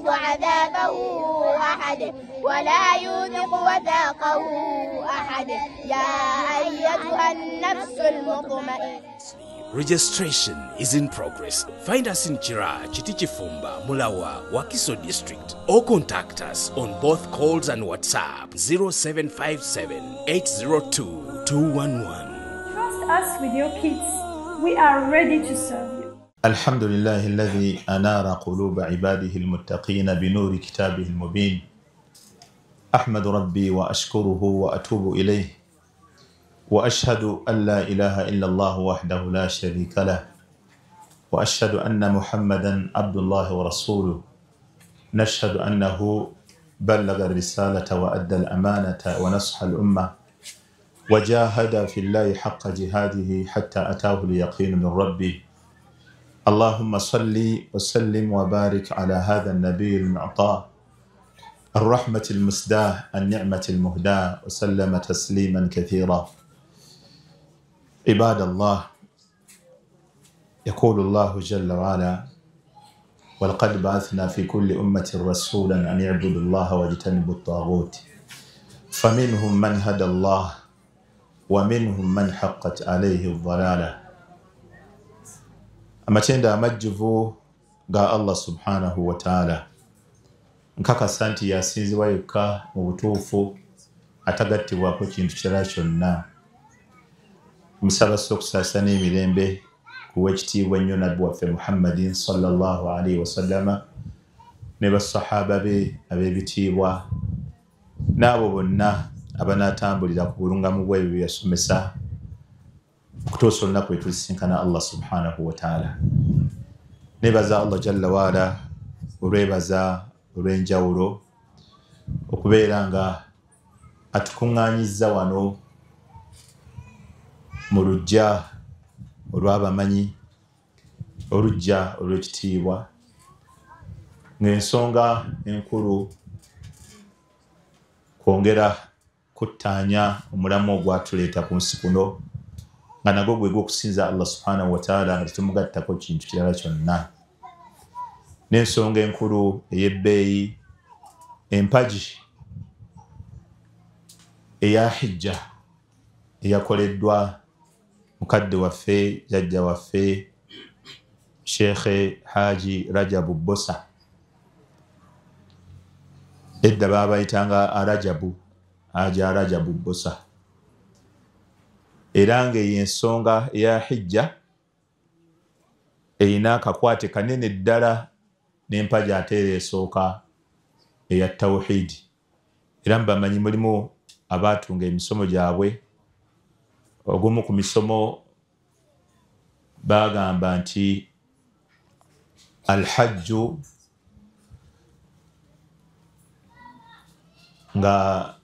يكشف عذابه أحد ولا يوثق وثاقه أحد يا أيتها النفس المطمئنة. Registration is in progress. Find us in Chira, Chitichifumba, Mulawa, Wakiso District, or contact us on both calls and WhatsApp 0757 802 211. Trust us with your kids. We are ready to serve you. الحمد لله الذي أنار قلوب عباده المتقين بنور كتابه المبين. أحمد ربي وأشكره وأتوب إليه، وأشهد أن لا إله إلا الله وحده لا شريك له، وأشهد أن محمدا عبد الله ورسوله. نشهد أنه بلغ الرسالة وأدى الأمانة ونصح الأمة وجاهد في الله حق جهاده حتى أتاه اليقين من ربه. اللهم صل وسلم وبارك على هذا النبي المعطاء، الرحمة المسداة، النعمة المهداة، وسلم تسليما كثيرا. عباد الله، يقول الله جل وعلا: ولقد بعثنا في كل أمة رسولا أن يعبدوا الله واجتنبوا الطاغوت فمنهم من هدى الله ومنهم من حقت عليه الضلالة. Amatendo amajjuvu ga Allah subhanahu wa ta'ala. Nkakasa nti yasinzibwa yekka mu butuufu, atagattibwako kintu kirala kyonna. Musaba okusaasira n'emirembe ku w'ekitiibwa ennyo Nabbi waffe Muhammadin sallallahu alaihi wasallama ne basahaba be ab'ebitiibwa n'abo bonna abanaatambulira ku bulungamu bw'ebyo bye yasomesa okutuusa olunaku lwe tulisinkana Allah subhanahu wa ta'ala. Nebaza Allah jalla waala olwebaza olw'enjawulo okubeera nga atukuŋŋaanyizza wano mu luggya olw'abamanyi, oluggya olw'ekitiibwa, ng'ensonga enkulu kwongera kuttaanya omulamu ogwatuleeta ku nsi kuno, nga nagwo gwe gw'okusinza Allah subhanahu wa ta'ala nga tetumugattako kintu kirala kyonna. N'ensonga enkulu ey'ebbeeyi, empagi eya hijja eyakoleddwa mukadde waffe, jjajja waffe Sheikh Haji Rajabu Bbosa. Edda baabayitanga Arajabu, Haji Arajabu Bbosa. Era ng'eyo ensonga eya hijja erina akakwate kanene ddala n'empagi ate era esooka eya tawhidi. Era mbamanyi mulimu abaatunga emisomo gyabwe. Ogumu ku misomo bagamba nti alhajju, nga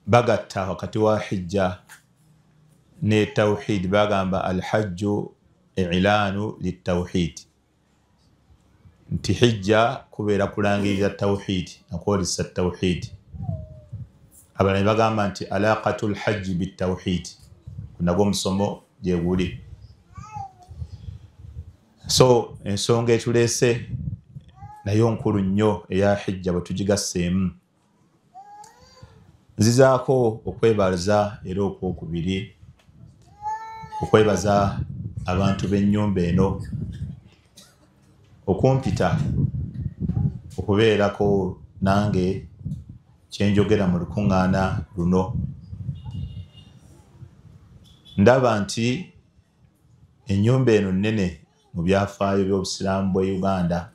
bagatta wakati wa hijja ne tawhid, bagamba alhajju i'lanu litawhid, nti hijja kubeera kulangirira tawhid nakwolesa tawhid. Abalala bagamba nti alaqatul hajji bitawhid, nagwo omusomo gye guli. So ensonga etuleese nayo nkulu nnyo eya hijja bwe tugigasseemu. Nzizaako okwebaza era okwokubiri, okwebaza abantu b'ennyumba eno okumpita okubeerako nange kyenjogera mu lukuŋŋaana luno. Ndaba nti ennyumba eno nnene mu byafaayo by'obusiraamu bw'e Uganda,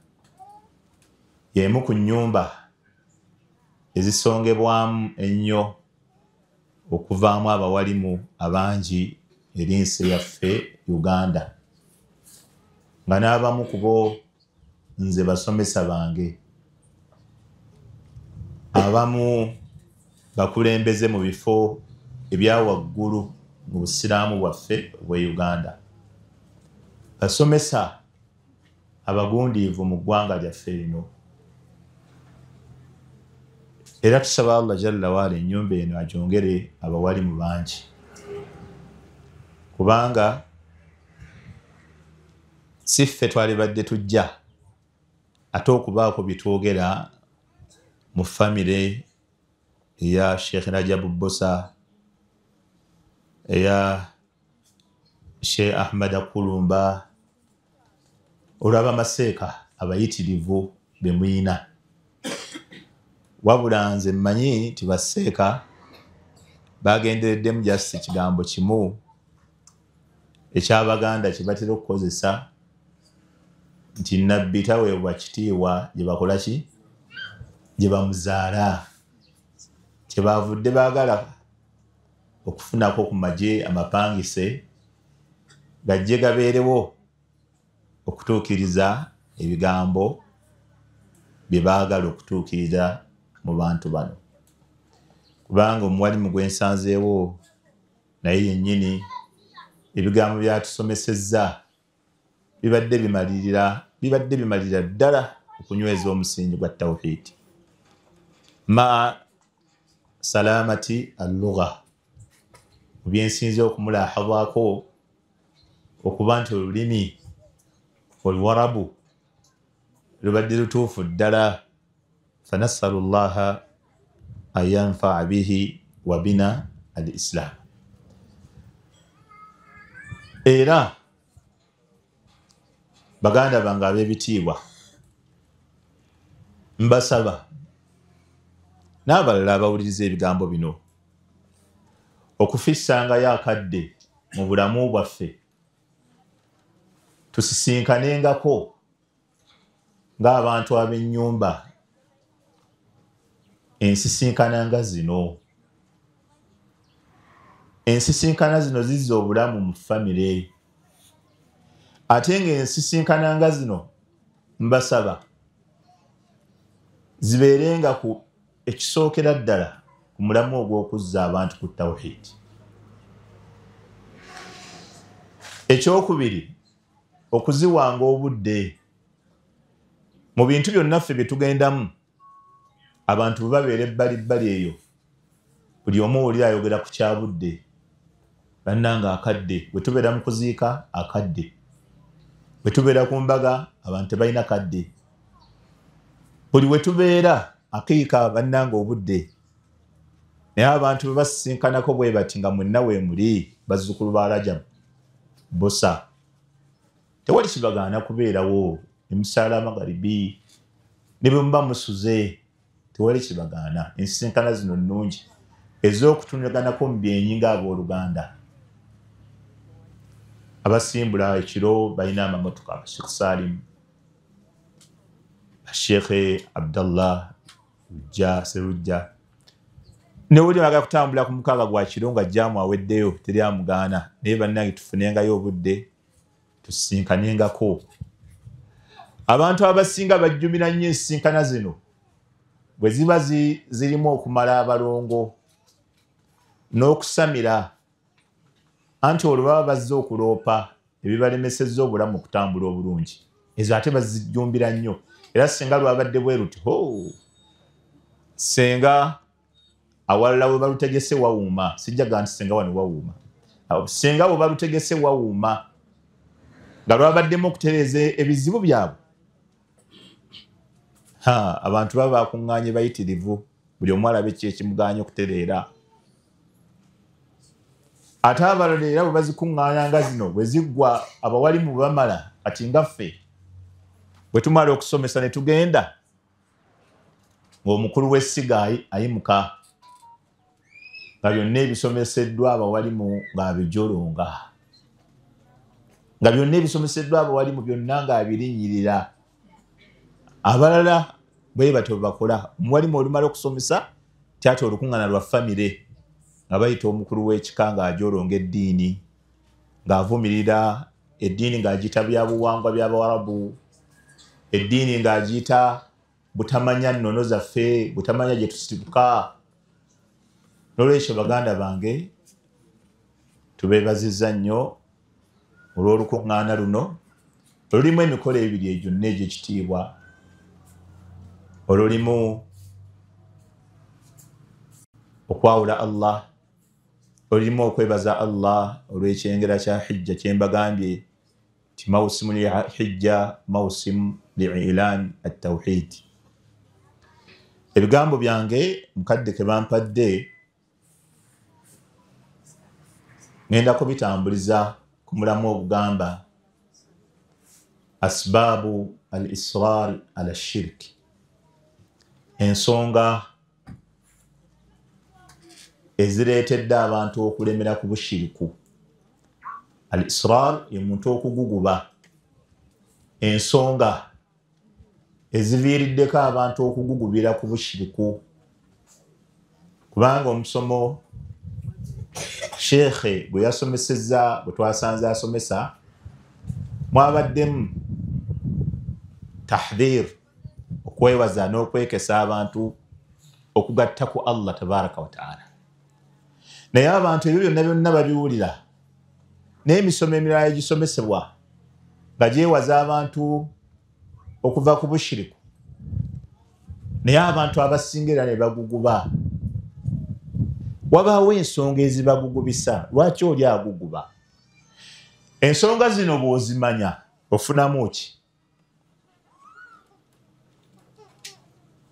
y'emu ku nnyumba ezisongebwamu ennyo okuvaamu abawalimu abangi eri ensi yaffe Uganda, nga n'abamu ku bo nze basomesa bange, abamu bakulembeze mu bifo ebya waggulu mu busiraamu bwaffe bwe Uganda, basomesa abagundiivu mu ggwanga lyaffe lino. Era tusaba Allah jalla waala ennyumba eno agyongere abawalimu bangi, kubanga si ffe twalibadde tujja, Ate okubaako bye twogera mu famire eya Sheikh Rajabu Bbosa, eya Sheikh Ahmad Kulumba, olw'abamaseeka abayitirivu be muyina. Wabula nze mmanyi nti baseeka bagendereddemu just ekigambo kimu eky'Abaganda kye batera okukozesa nti Nabbi taweebwa kitiibwa gye bakola ki? Gye bamuzaala. Kyebavudde baagala okufunako ku magye amapangise gajje gabeerewo okutuukiriza ebigambo bye baagala okutuukiriza mu bantu bano. Kubanga omuwalimu gwe nsanzeewo naye yennyini ebigambo byatusomesezza bibadde bimalirira ddala okunyweza omusingi gwa tawhid ma salamati allugha. Mu byensinze okumulahabwako okuba nti olulimi oluwarabu lubadde lutuufu ddala. Fanasalu llaha an yanfaa bihi wa bina al islam. Era baganda bange ab'ebitiibwa, mbasaba n'abalala abawuliriza ebigambo bino okufissangayo akadde mu bulamu bwaffe, tusisinkanengako ng'abantu ab'ennyumba ensisinkana nga zino. Ensisinkana zino zizza obulamu mu famire, ate ng'ensisinkana nga zino mbasaba zibeerenga ku ekisookera ddala ku mulamu ogw'okuzza abantu ku tawhid. Ekyokubiri, okuziwanga obudde mu bintu byonna ffe bye tugendamu. Abantu bwe babeera ebbalibbali eyo, buli omu owulira ayogera ku kyabudde. Bannange akadde, bwe tubeera mu kuziika akadde, bwe tubeera ku mbaga abantu tebalina kadde, buli we tubeera akiika bannange obudde. Naye abantu bwe basisinkanako bwe bati nga mwenna we muli bazzukulu ba Rajab Bbosa, tewali kibagaana kubeerawo emusaala amagaribi ne bwe muba musuze, tewali kibagaana. Ensisinkana zino nnungi ez'okutunuganako mu byenyi ng'abooluganda. Abasimbula ekiro balina amamotoka, Sheikh Salim, Sheikh Abdallah Lujja Serujja, ne wuli bagala kutambula ku 6 gwa kiro nga jaamu aweddeyo teri amugaana. Naye bannange tufunengayo obudde tusisinkanengako. Abantu abasinga bajjumira nnyo ensisinkana zino bwe ziba zirimu okumala abalongo n'okusamira, anti olwo baba bazze okuloopa ebibalemesezza obulamu okutambula obulungi. Ezo ate bazijjumbira nnyo. Era singa lwabadde bwe luti, senga awalala we balutegese wawuuma, sijjaga nti senga wano wawuuma, senga we balutegese wawuuma nga lwabaddemu okutereeza ebizibu byabwe. Abantu baba bakuŋŋaanye bayitirivu, buli omu alabe ki ekimugaanye okutereera. Ate abalala era bwe bazikuŋŋaanya nga zino bwe ziggwa abawalimu bwe bamala, kati nga ffe bwe tumala okusomesa ne tugenda, ng'omukulu w'essiga ayimuka nga byonna ebisomeseddwa abawalimu ng'abijolonga, nga byonna ebisomeseddwa abawalimu byonna ng'abirinnyirira. Abalala bwe batyo bakola. Omuwalimu olumala okusomesa tyate olukuŋŋaana lwa famire nga bayita omukulu w'ekika ng'ajolonga eddiini, ng'avumirira eddiini ng'agiyita byabuwangwa by'Abawarabu, eddiini ng'agiyita butamanya nnono zaffe, butamanya gye tusibuka. N'olwekyo baganda bange tubeebazizza nnyo olw'olukuŋŋaana luno olulimu emikolo ebiri egyonna egy'ekitiibwa, olulimu okwawula Allah, olulimu okwebaza Allah olw'ekyengera kya hijja kye mbagambye nti mawsimu lya hijja mawsimu li'ilan at-tawhid. Ebigambo byange mukadde ke bampadde ngenda kubitambuliza ku mulamu ogugamba asbabu al-israr ala shirk, ensonga ezireetedde abantu okulemera ku bushiriku. Al-israr ye muntu okuguguba, ensonga eziviiriddeko abantu okugugubira ku bushiriku. Kubanga omusomo sheekhe gwe yasomesezza, gwe twasanze asomesa, mwabaddemu tahdhir, okwewaza n'okwekesa abantu okugatta ku Allah tabaraka wa taala. Naye abantu ebyo byonna byonna babiwulira, n'emisomo emirala egisomesebwa nga gyewaza abantu okuva ku bushiriku, naye abantu abasinga era ne baguguba. Wabaawo ensonga ezibagugubisa. Lwaki oli aguguba? Ensonga zino bw'ozimanya ofunamu ki?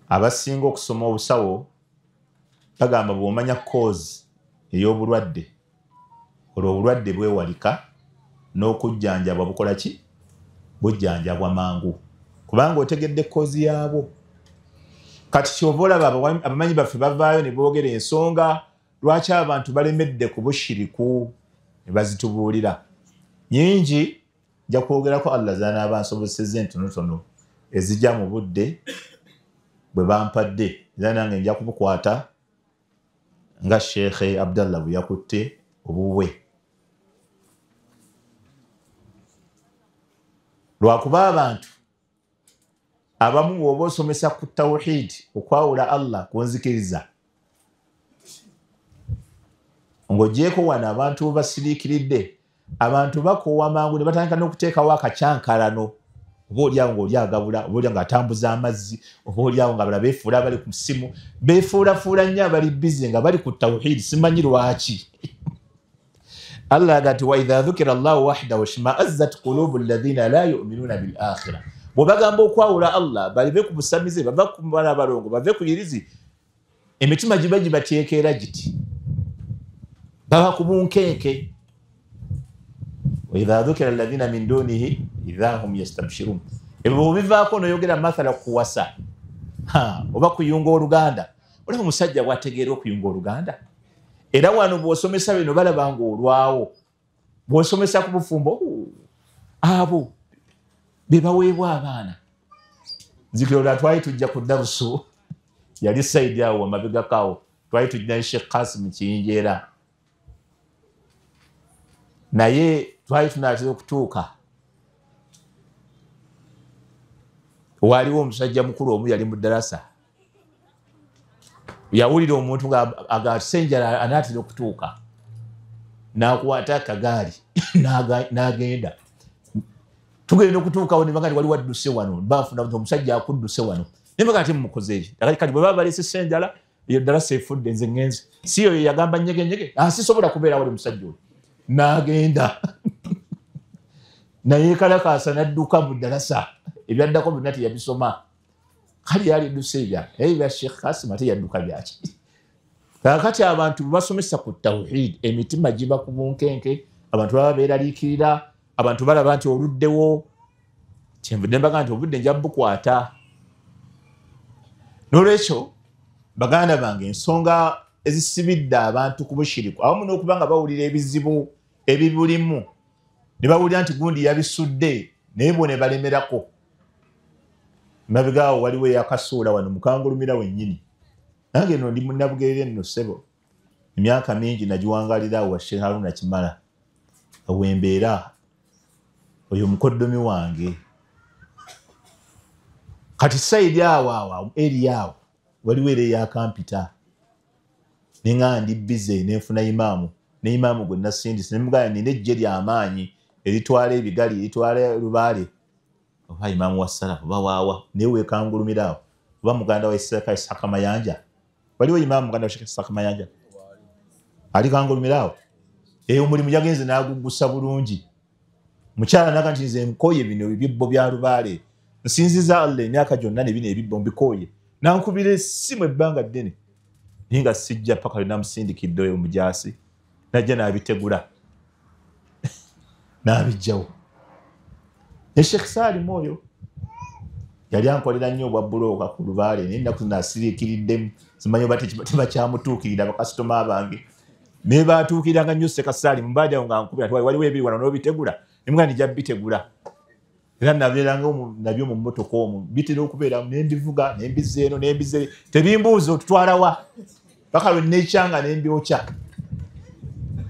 Abasinga okusoma obusawo bagamba bw'omanya cause ey'obulwadde, olwo obulwadde bwewalika n'okujjanjabwa bukola ki? Bujjanjabwa mangu, kubanga otegedde cause yaabwo. Kati ky'ova olaba abamanyi baffe bavaayo ne boogera ensonga lwaki abantu balemedde ku bushiriku ne bazitubuulira. Nyingi nja kwogerako Allah z'anaaba ansobosezza entonotono ezijja mu budde bwe bampadde, era nange nja kubukwata nga Sheikh Abdallah bwe yakutte obubwe. Lwakuba abantu abamu bw'oba osomesa ku tawhid, okwawula Allah ku nzikiriza, ng'ogyeko wano abantu basiriikiridde, abantu bakoowa mangu ne batandika n'okuteekawo akacyankalano, oba oliawo ng'oli agabula, oba oliawo ng'atambuza amazzi, oba oliawo nga bala beefuula abali ku ssimu, beefuulafuula nnyo abali bize nga bali ku tawhid, simanyi lwaki. Allah agamba nti wa idha dhukira Allahu wahdahu shma'azzat qulubu alladhina la yu'minuna bil akhirah. Bw'obagamba okwawula Allah, balive ku busamize, bava ku balabalongo, bave ku yirizi, emitima giba gibateekeera giti, baba ku bunkenke. Wa idha dhukira alladhina min dunihi idha hum yastabshirun. Ebyo bw'obivaako n'oyogera mathala kuwasa oba kuyunga oluganda, olaba omusajja bw'ategeera okuyunga oluganda. Era wano bw'osomesa bino balaba ng'olwawo, bw'osomesa ku bufumbo, abo be baweebwa abaana. Nzikira olwa twali tujja ku darusu, yali saidi awo amabegako awo, twali tujja ne Sheikh Kasim Kiyinja, naye twali tunaatera okutuuka, waaliwo omusajja mukulu omu yali mu ddarasa, yawulira omuntu nga Ssenjala anaatera okutuuka, n'akwata akagaali n'agenda. Tugenda okutuukawo ne bagamba nti waliwo adduse wano, banfuna omusajja akudduse wano, ne bagamba nti mumukoze eki? Kati bwe baba baleese Ssenjala, eyo ddalasa efudde, nze ŋŋenze. Si oyo yagamba nyegenyege, sisobola kubeera wali musajja oyo. N'agenda naye kalakaasa n'adduka mu ddalasa, ebyaddako byonna teyabisoma. Kale yali edduse ebya ebya Sheikh Kasim ate yadduka byaki? Kaakati abantu bwe basomesa ku tawhid, emitima giba ku bunkenke, abantu baba beeraliikirira, abantu balaba nti oluddewo. Kyenvudde mbaga nti obudde nja bukwata. N'olwekyo baganda bange, ensonga ezisibidde abantu ku bushiriku awamu n'okuba nga bawulira ebizibu ebibulimu, ne bawulira nti gundi yabisudde, naye bo ne balemerako. Mabega awo waliwo eyakasuula wano mukangulumira wennyini. Nange nno ndi munnabugerere nno ssebo, emyaka mingi nagiwangaalira awo wa Sheikh Haruna Kimala, wembeera oyo mukoddomi wange. Kati saidi awo awo eri awo waliwo era eyakampita, ne nga ndi bize nenfuna imaamu, ne imaamu gwe nasindise ne mugamba nina eggye ly'amaanyi eritwala ebigali, eritwala lubaale, oba imaamu wa salafu oba waawa, naye weekangulumira awo, oba muganda wa Isaka Mayanja, waliwo imaamu muganda wa Isaka Mayanja ali kangulumira awo, eyo omulimu yagenze n'aguggusa bulungi. Mukyala naga nti nze nkoye bino ebibbo bya lubaale, Nsinziza Allah emyaka gyonna ne bino ebibbo mbikooye. Nankubira essimu ebbanga ddene. Naye nga sijja paka lwe namusindikidde oyo omujaasi. Najja n'abitegula. N'abiggyawo. Ne Sheikh Salim oyo yali ankolera nnyo obwa bbulooka ku Lubaale, naye ennaku zino asiriikiriddemu. Simanyi oba tebakyamutuukirira bakasitoma bange. Naye baatuukiranga nnyo Sheikh Salim, mbaadi awo nga nkubira nti waliwo ebiri wano n'obitegula. Ne mugamba nti nja bitegula. Era nabeeranga nabyo mu mmotoka omwo, bitera okubeeramu ne mbivuga, ne mbizza eno, ne mbizza eri. Tebimbuuza otutwala wa? Paka lwe neekyanga ne mbyokya.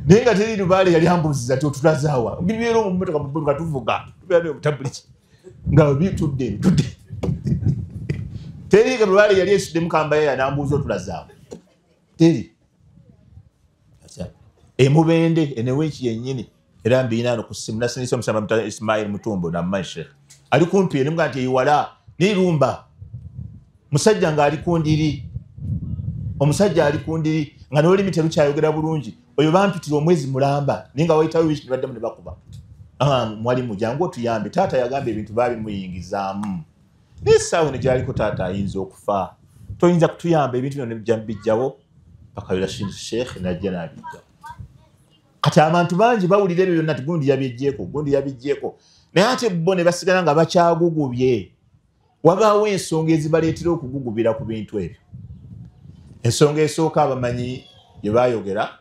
Naye nga teri Lubaale yali ambuuziza nti otulaza wa? Bibeera omwo mu mmotoka, mu mmotoka tuvuga. Tubeera ne tabuliki. Nga bitudde, bitudde. Teri Lubaale yali esuddemu kambayeera n'ambuuza otulaza wa? Teri. Emubende eneweeki yennyini. Era mbirina no ku ssimu nasindise omusamba muta Ismail Mutumbo nammanyi Sheikh. Ali kumpi ne mugamba nti ewala n'erumba. Musajja ng'ali ku ndiri. Omusajja ali ku ndiri nga n'olulimi terukyayogera bulungi. Oyo bampitira omwezi mulamba naye nga wayitawo wiiki ne baddamu ne bakuba. Mwalimu jangu otuyambe. Taata yagamba ebintu baabimuyingizaamu. Naye essaawa eno gy'aliko taata ayinza okufa. Toyinza kutuyamba ebintu bino ne bijjawo. Paka lwe Sheikh n'ajja n'abijjawo. Kati abantu bangi bawulira ebyo byonna nti gundi yabiggyeeko, gundi yabiggyeeko. Naye ate bo ne basigala nga bakyagugubye. Wabaawo ensonga ezibaleetera okugugubira ku bintu ebyo. Ensonga esooka abamanyi gye baayogera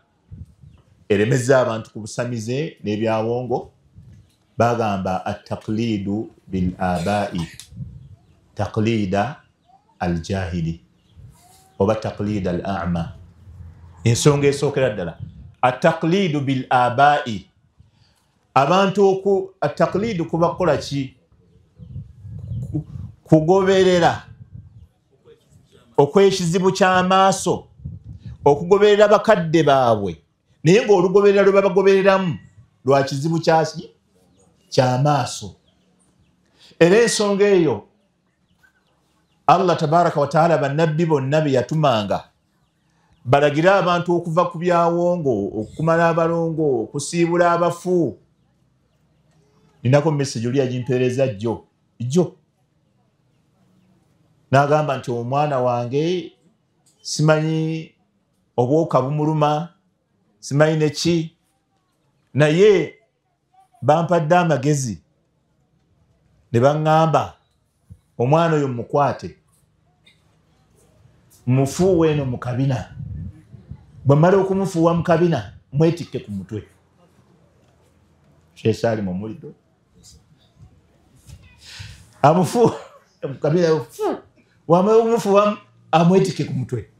eremeza abantu ku busamize n'ebyawongo, bagamba at-taqlidu bil abai taqlida al-jahili oba taqlida al-a'ma. Ensonga esookera ddala at-taqlidu bil abai, abantu oku at-taqlidu kuba kukola ki? Kugoberera okw'ekizibu ky'amaaso, okugoberera bakadde baabwe, naye ng'olugoberera lwe babagobereramu lwa kizibu kyaki? Ky'amaaso. Era ensonga eyo Allah tabaraka wa taala bannabbi bonna be yatumanga balagire abantu okuva ku byawongo, okukumala abalongo, okusiibula abafu. Ninako message oli yagimpeereza jjo jjo, n'agamba nti omwana wange simanyi obwoka bumuluma, simanyi neki, naye bampadde amagezi ne baŋŋamba omwana oyo mukwate mufuuwe eno mu kabina, bwe mmala okumufuuwa mu kabina mwetikke ku mutwe. Sheikh Salim omulidde amufuuwa mu kabina, wamala okumufuuwamu amwetikke ku mutwe.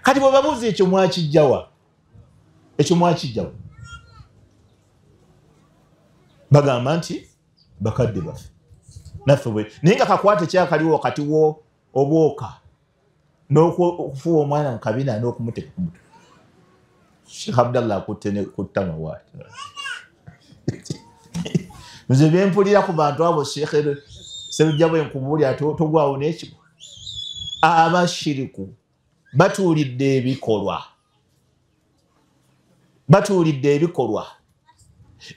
Kati bwe babuuza ekyo mwakijjawa? Ekyo mwakijjawa? Bagamba nti bakadde baffe naffe bwe, naye nga kakwate kyakaliwo wakati wo obwoka n'okufuuwa omwana mu kabina n'okumuteeka ku mutwe. Sheikh Abdallah akutte ne kuttama bw'ati. Nze bye mpulira ku bantu abo Sheikh Sserujja bwe nkubuulira togwawo n'ekigwa. Abashiriku batuulidde ebikolwa, batuulidde ebikolwa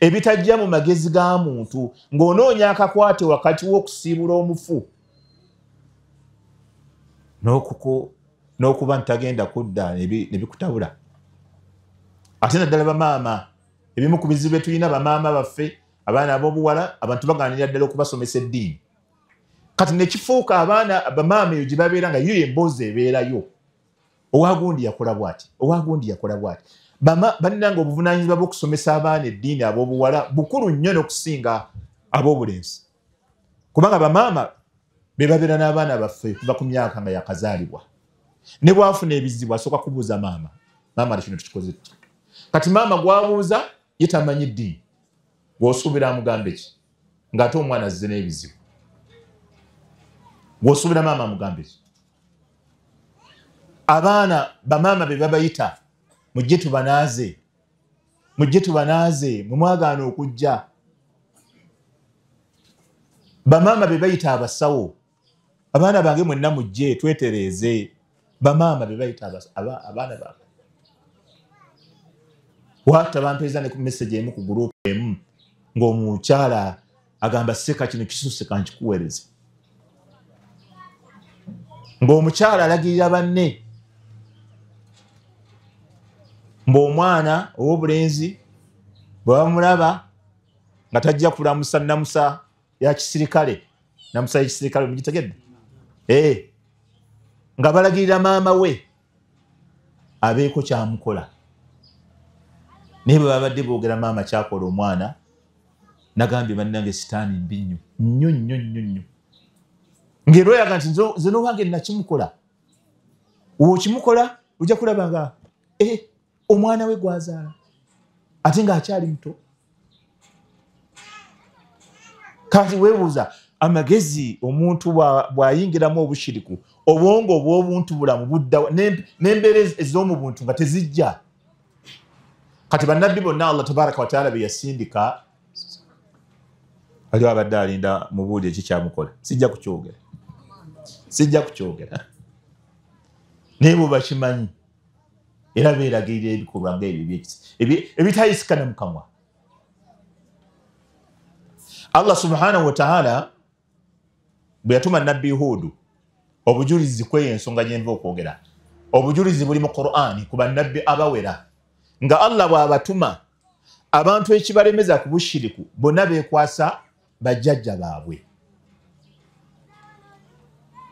ebitajja mu magezi ga muntu, ng'onoonya akakwate wakati w'okusiibula omufu n'okuba ntagenda kudda ne bikutabula. Ate naddala bamaama, ebimu ku bizibu bye tulina bamaama baffe, abaana ab'obuwala, abantu bagaanira ddala okubasomesa eddiini. Kati ne kifuuka abaana bamaama eyo gye babeera nga yo emboozi ebeerayo. Owagundi yakola bw'ati, owagundi yakola bw'ati. Bannange obuvunaanyizibwa bw'okusomesa abaana eddiini ab'obuwala bukulu nnyo n'okusinga ab'obulenzi. Kubanga bamaama be babeera n'abaana baffe kuva ku myaka nga yakazaalibwa. Ne bw'afuna ebizibu asooka kubuuza maama. Maama kino tukikoze tutya? Kati maama gw'abuuza ye tamanyi ddiini. Gw'osuubira amugambe ki? Ng'ate omwana azze n'ebizibu. Gw'osuubira maama amugambe ki? Abaana bamaama be babayita mujje tubanaaze, mujje tubanaaze, mwe mwagaana okujja. Bamaama be bayita abasawo, abaana bange mwenna mujje twetereeze. Bamaama be bayita abaana bange. Waata bampeereza ne ku message emu ku group emu ng'omukyala Agamba seka kino kisuse kankikuweereze. Ng'omukyala alagirira banne ng'omwana ow'obulenzi bwe bamulaba nga tajja kulamusa namusa ya kisirikale, namusa y'ekisirikale mugitegedde, nga balagirira maama we abeeko kyamukola. Naye bwe babadde boogera maama kyakola omwana, nagambye bannange sitaani mbi nnyo nnyo nnyo nnyo nnyo. Ng'era oyaga nti nze n'owange nakimukola, w'okimukola ojja kulaba nga omwana we gwazaala ate ng'akyali muto. Kati weebuuza amagezi omuntu bw'ayingiramu obushiriku, obwongo obw'obuntu bulamu budda n'embeera ez'omu buntu nga tezijja. Kati bannabbi bonna Allah tabaraka wa taala be yasindika, aliwo abadde alinda mubuulire ki kyamukola. Sijja kukyogera, sijja kukyogera, naye bo bakimanyi era beeragirira ebikolwa ng'ebyo ebitayisikana mu kamwa. Allah subhanahu wa ta'ala bwe yatuma nabbi Hudu, obujulizi kweyo ensonga gye nva okwogera, obujulizi buli mu Qur'ani ku bannabbi abawera nga Allah bw'abatuma abantu ekibalemeza ku bushiriku bonna beekwasa bajjajja baabwe.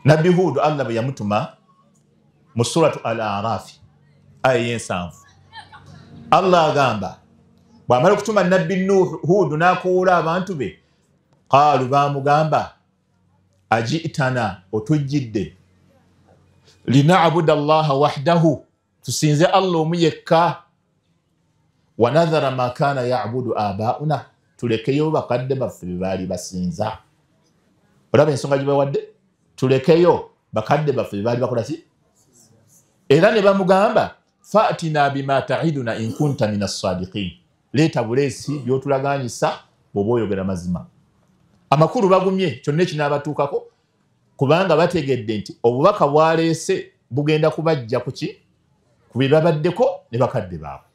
Nabbi Hudu Allah bwe yamutuma mu suratu Al-A'raf aya y'ensanvu, Allah agamba bw'amala okutuma nabbi Hudu n'akoowoola abantu be, qaalu baamugamba ajitana, otujjidde lina'buda Allaha wahdahu, tusinze Allah omu yekka, wa nadhara ma kana ya'budu abauna, tulekeyo bakadde baffe be baali basinza. Olaba ensonga gye bawadde, tulekeyo bakadde baffe be baali bakola ki? Era ne bamugamba fa'tina bima ta'iduna in kunta minas sadiqin, leeta buleesi by'otulaganyisa bw'oba oyogera mazima. Amakulu bagumye kyonna ekinaabatuukako kubanga bategedde nti obubaka bwaleese bugenda kubajja ku ki? Ku bye babaddeko ne bakadde baabwe.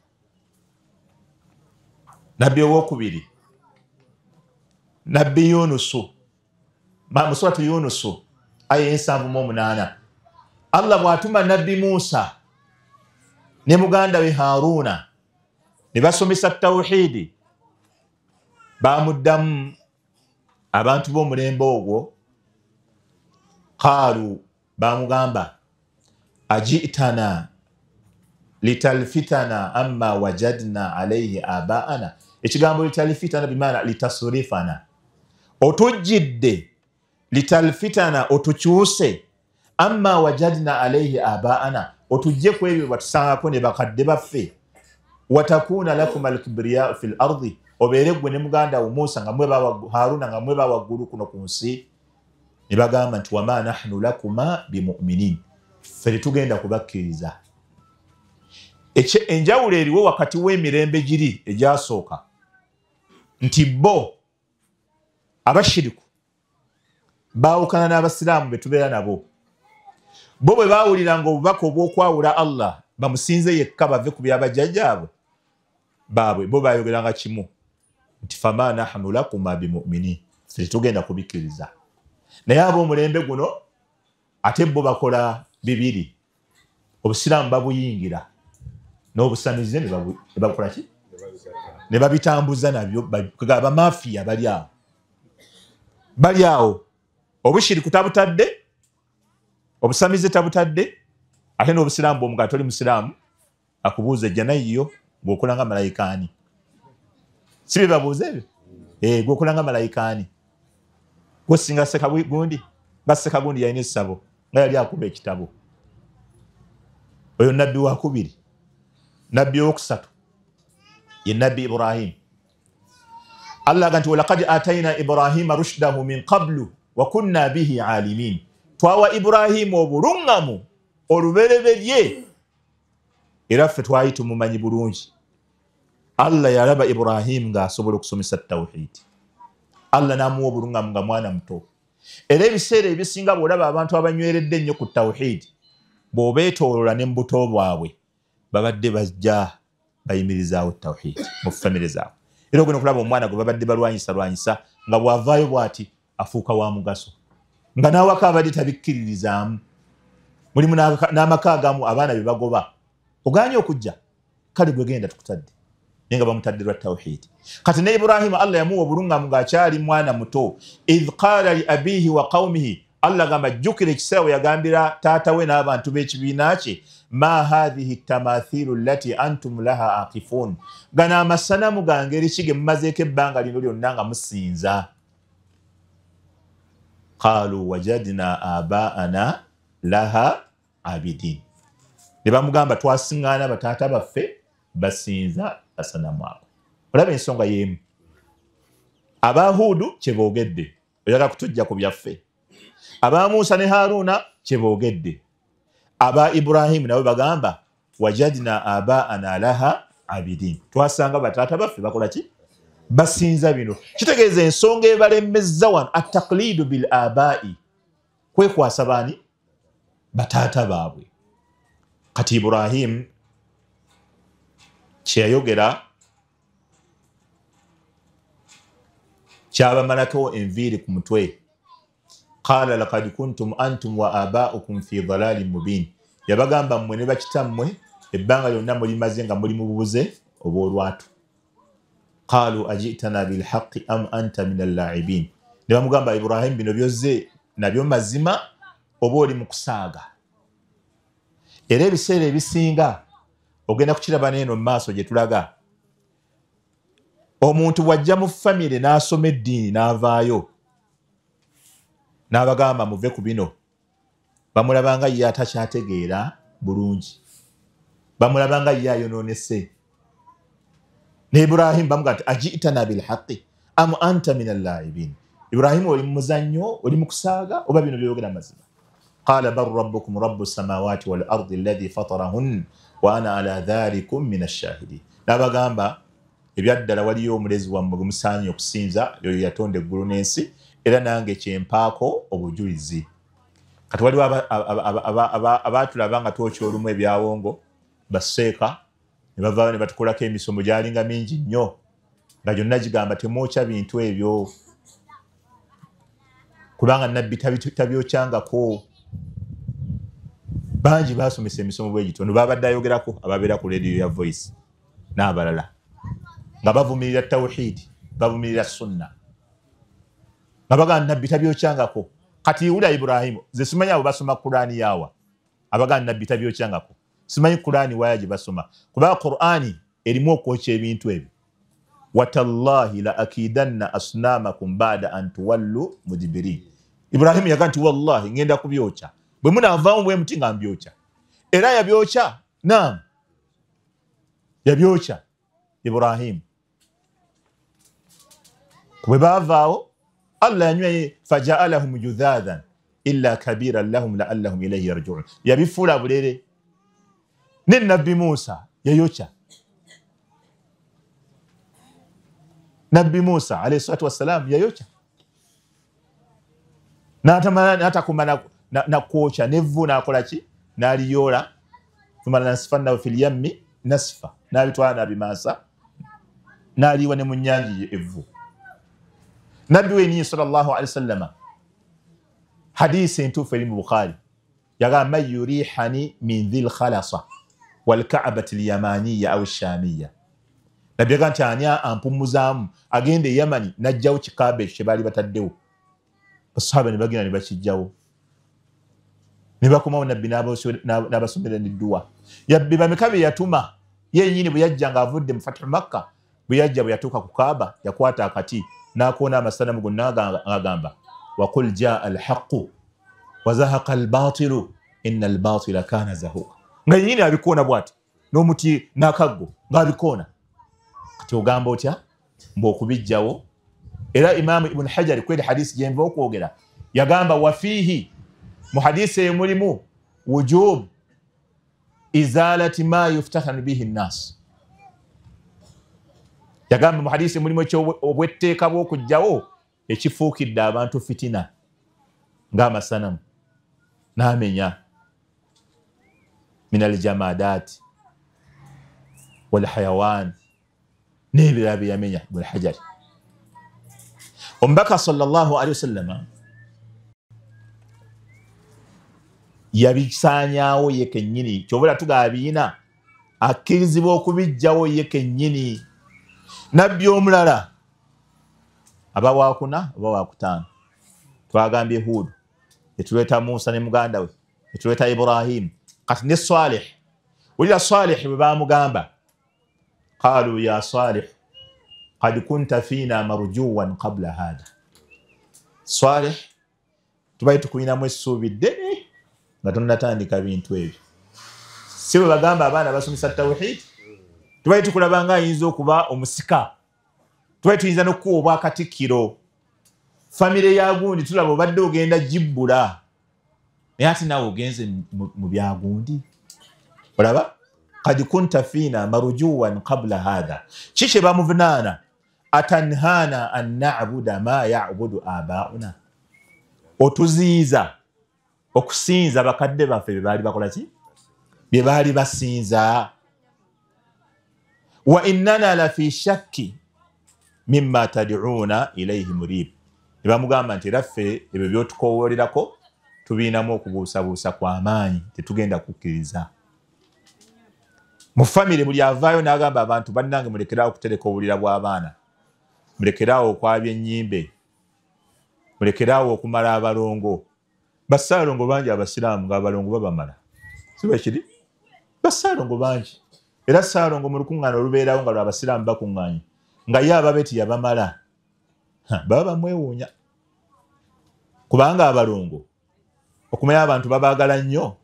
Nabbi owokubiri, nabbi Yunusu, mu suratu Yunusu aya 78, Allah bw'atuma nabbi Musa ne muganda we Haruna ne basomesa tawhidi, bamuddamu abantu b'omulembe ogwo, qaalu bamugamba ajitana litalfitana amma wajadna alayhi abaana. Ekigambo litalfitana bimaana litasurifana, otujjidde litalfitana, otukyuse, amma wajadna alayhi abaana, otujje ku ebyo batusangako ne bakadde baffe, watakuna lakum alkibriya fil ardi, obeere gwe ne muganda wo Musa nga mwe Haruna nga mwe bawaggulu kuno ku nsi. Ne bagamba nti wama nahnu lakuma bimuminin, ffe tetugenda kubakkiriza. Enjawulo eriwo wakati w'emirembe giri egyasooka nti bo abashiriku baawukana n'abasiraamu be tubeera nabo. Bo bwe baawuliranga obubaka obw'okwawula Allah bamusinze yekka bave ku byabajjajjaabwe baabwe, bo baayogeranga kimu nti fama nahnu lakuma bimuminin, ffe tetugenda kubikkiriza. Naye ab'omulembe guno ate bo bakola bibiri, obusiraamu babuyingira n'obusamize ne babukola ki? Ne babitambuza nabyo. Abamafiya bali awo, bali awo, obushiriku tabutadde, obusamize tabutadde, ate n'obusiraamu bw'omugaa toli musiraamu akubuuza ejjana yiyo bw'okola nga malayikaani. Si bye babuuza ebyo? Gw'okola nga malayikaani, gwosinga Sekagundi, nga Sekagundi yalina essabo nga yali akuba ekitabo. Oyo nabbi wakubiri. Nabbi owokusatu ye nabbi Ibrahim. Allah agamba nti walaqad atayna Ibrahima rushdahu min qablu wa kunna bihi alimin, twawa Ibrahimu obulungamu olubereberye era ffe twali tumumanyi bulungi. Allah yalaba Ibrahim ng'asobola okusomesa tawhid, Allah n'amuwa obulungamu nga mwana muto. Era ebiseera ebisinga bw'olaba abantu abanyweredde ennyo ku tawhid, bw'obeetoolola ne mu buto bwabwe babadde bajja bayimirizaawo tawhid mu famire zaabwe. Era ogenda okulaba omwana gwe babadde balwanyisa lwanyisa nga bw'avaayo bw'ati afuuka wa mugaso, nga n'awaka abadde tabikkiririzaamu. Mulimu n'amaka agamu abaana be bagoba, ogaanye okujja, kale gwe genda tukutadde, naye nga bamutadde lwa tawhidi. Kati ne Ibrahimu Allah yamuwa obulungamu ng'akyali mwana muto. Idh qaala li abiihi wa qawmihi, Allah gamba jjukira ekiseera we yagambira taata we n'abantu b'ekibiina kye, ma hadhihi tamathilu allati antum laha aqifun, gano amasanamu ga ngeri ki ge mumazeeko ebbanga lino lyonna nga musinza? Qaalu wajadna abaana laha abidin, ne bamugamba twasiŋŋaana bataata baffe basinza asanamu ago. Olaba ensonga y'emu, Abahuudu kye boogedde, oyagala kutujja ku byaffe. Aba Musa ne Haruna kye boogedde. Aba Ibrahimu nabo bagamba wajadna abaana laha abidin, twasanga bataata baffe bakola ki? Basinza bino. Kitegeeza ensonga ebalemezza wano ataqlidu bil abai, kwekwasa baani? Bataata baabwe. Kati Ibrahimu kyeyayogera kyabamalako enviiri ku mutwe. Qala laqad kuntum antum wa aba'ukum fi dhalalin mubin, yabagamba mmwe ne bakitammwe ebbanga lyonna mulimaze nga muli mu bubuze obw'olwatu. Qalu ajitana bilhaqqi am anta min alla'ibin, ne bamugamba Ibrahim bino byozze nabyo mazima oba oli mu kusaaga? Era ebiseera ebisinga ogenda kukiraba n'eno mu maaso gye tulaga, omuntu bw'ajja mu famire n'asoma eddiini n'avaayo n'abagamba muve ku bino, bamulabanga ye atakyategeera bulungi, bamulabanga ye ayonoonese. Ne Ibrahimu bamugamba nti ajitana bilhaqqi am anta min allaibin, Ibrahimu oli mu muzannyo, oli mu kusaaga oba bino by'oyogera mazima? Qala bal rabbukum rabbu samawati wal ardi alladhi fatarahun wa ana ala dhalikum min ashahidin, n'abagamba ebyaddala waliyo omulezi wammwe gwe musaanye okusinza, yoyo yatonda eggulu n'ensi, era nange kyempaako obujulizi. Kati waliwo abaatulaba nga twokya olumu ebyawongo, baseeka ne bavaayo ne batukolako emisomo gyalinga mingi nnyo, nga gyonna gigamba temwokya bintu ebyo kubanga nabbi tabyokyangako. Bangi baasomesa emisomo bwe gityo, no babadde ayogerako ababeera ku rediyo ya Voice n'abalala, nga bavumirira tawhidi, bavumirira sunna, nga bagamba nabbi tabyokyangako. Kati wulira Ibrahimu, nze simanyi abo basoma Kuraani yaawa abagamba nabbi tabyokyangako, simanyi Kuraani waaya gye basoma, kubanga Kuraani erimu okwokya ebintu ebyo. Watallahi la akidanna asnamakum ba'da an tuwallu mudbirin, Ibrahimu yagamba nti wallahi ngenda kubyokya, bwe munaavaamu bwe muti nga mbyokya. Era yabyokya, naam, yabyokya Ibrahimu. Bwe baavaawo Allah yanywa faja'alahum judhadan illa kabiran lahum la'allahum ilayhi yarji'un, yabifuula bulere. Ne Nabbi Musa yayokya. Nabbi Musa alayhi salatu wassalam yayokya, n'atakuma nakwokya nevvu n'akola ki? N'aliyoola, thumma lanasfannahu fil yammi nasfa, n'abitwala n'abimansa n'aliwa ne mu nnyanja evvu. Nabbi wennyini sallallahu alaihi wasallama, hadisi entuufu eri mu Bukhari, yagamba man yurihani min dhil khalasa wal ka'bati al-yamaniya aw ash-shamiya, Nabbi yagamba nti ani ampumuzaamu agenda e Yamani n'aggyawo kikaaba ekyo kye baali bataddewo. Basahaba ne bagenda ne bakijjawo, ne bakomawo Nabbi n'abasomera nedduwa. Yabbi bameka be yatuma yennyini bwe yajja ng'avudde mu Fathu Makka, bwe yajja bwe yatuuka ku Kaaba yakwata akati n'akoona amasanamu gonna agamba waqul jaa alhaqu wa zahaqa albatilu inna albatila kana zahuqa, nga yennyini abikoona bw'ati n'omuti n'akaggo ng'abikoona. Kati ogamba otya mbu okubijjawo? Era Imaamu Ibn Hajari kweri hadisi gye nva okwogera yagamba wafiihi, mu hadisi eyo mulimu wujub izalati ma yuftatanu bihi nnas, yagamba mu hadisi mulimu obwetteeka bw'okuggyawo ekifuukidde abantu fitina ng'amasanamu n'amenya min aljamaadaati walhayawan n'ebirala bye yamenya Ibn Hajari. Omubaka sallallahu alaihi wasallam yabisaanyaawo ye kennyini. Kyobula tugabiina akkirizibwa okubijjawo ye kennyini. Nabbi omulala aba wakuna oba wakutaano, twagambye Hud, etuleeta Musa ne muganda we, etuleeta Ibrahim, kati ne Salih. Wulira Salih bwe baamugamba, qalu ya Salih qad kunta fiina marjuwan qabla hada. Salih tubaye tukulinamu essuubi ddene nga tonnatandika bintu ebyo. Si bwe bagamba abaana basomesa tawhid, tubaye tukulaba nga ayinza okuba omusika, tubaye tuyinza n'okukuwa obwakatikkiro. Famire ya gundi tulaba obadde ogenda gibbula, naye ate naawe ogenze mu bya gundi. Olaba qad kunta fiina marjuwan qabla hada. Ki kye bamuvunaana? Atanhana an na'buda ma ya'budu abauna, otuziiza okusinza bakadde baffe bye baali bakola ki? Bye baali basinza. Wa innana la fi shakki mimma tad'una ilayhi murib. Ne bamugamba nti era ffe ebyo by'otukoowolerako tubiinamu okubuusabuusa kw'amaanyi, tetugenda kukkiriza. Mu famire buli avaayo n'agamba abantu, bannange mulekeraawo okutereka obulira bw'abaana, mulekeraawo okwabya ennyimbe, mulekeraawo okumala abalongo. Bassaalongo bangi abasiraamu ng'abalongo babamala, si bwe kiri? Bassaalongo bangi. Era ssaalongo mu lukuŋŋaana olubeerawo nga lw'abasiraamu bakuŋŋaanye, nga ye ababe tiyabamala, baba bamwewuunya. Kubanga abalongo okumanya abantu babaagala nnyo,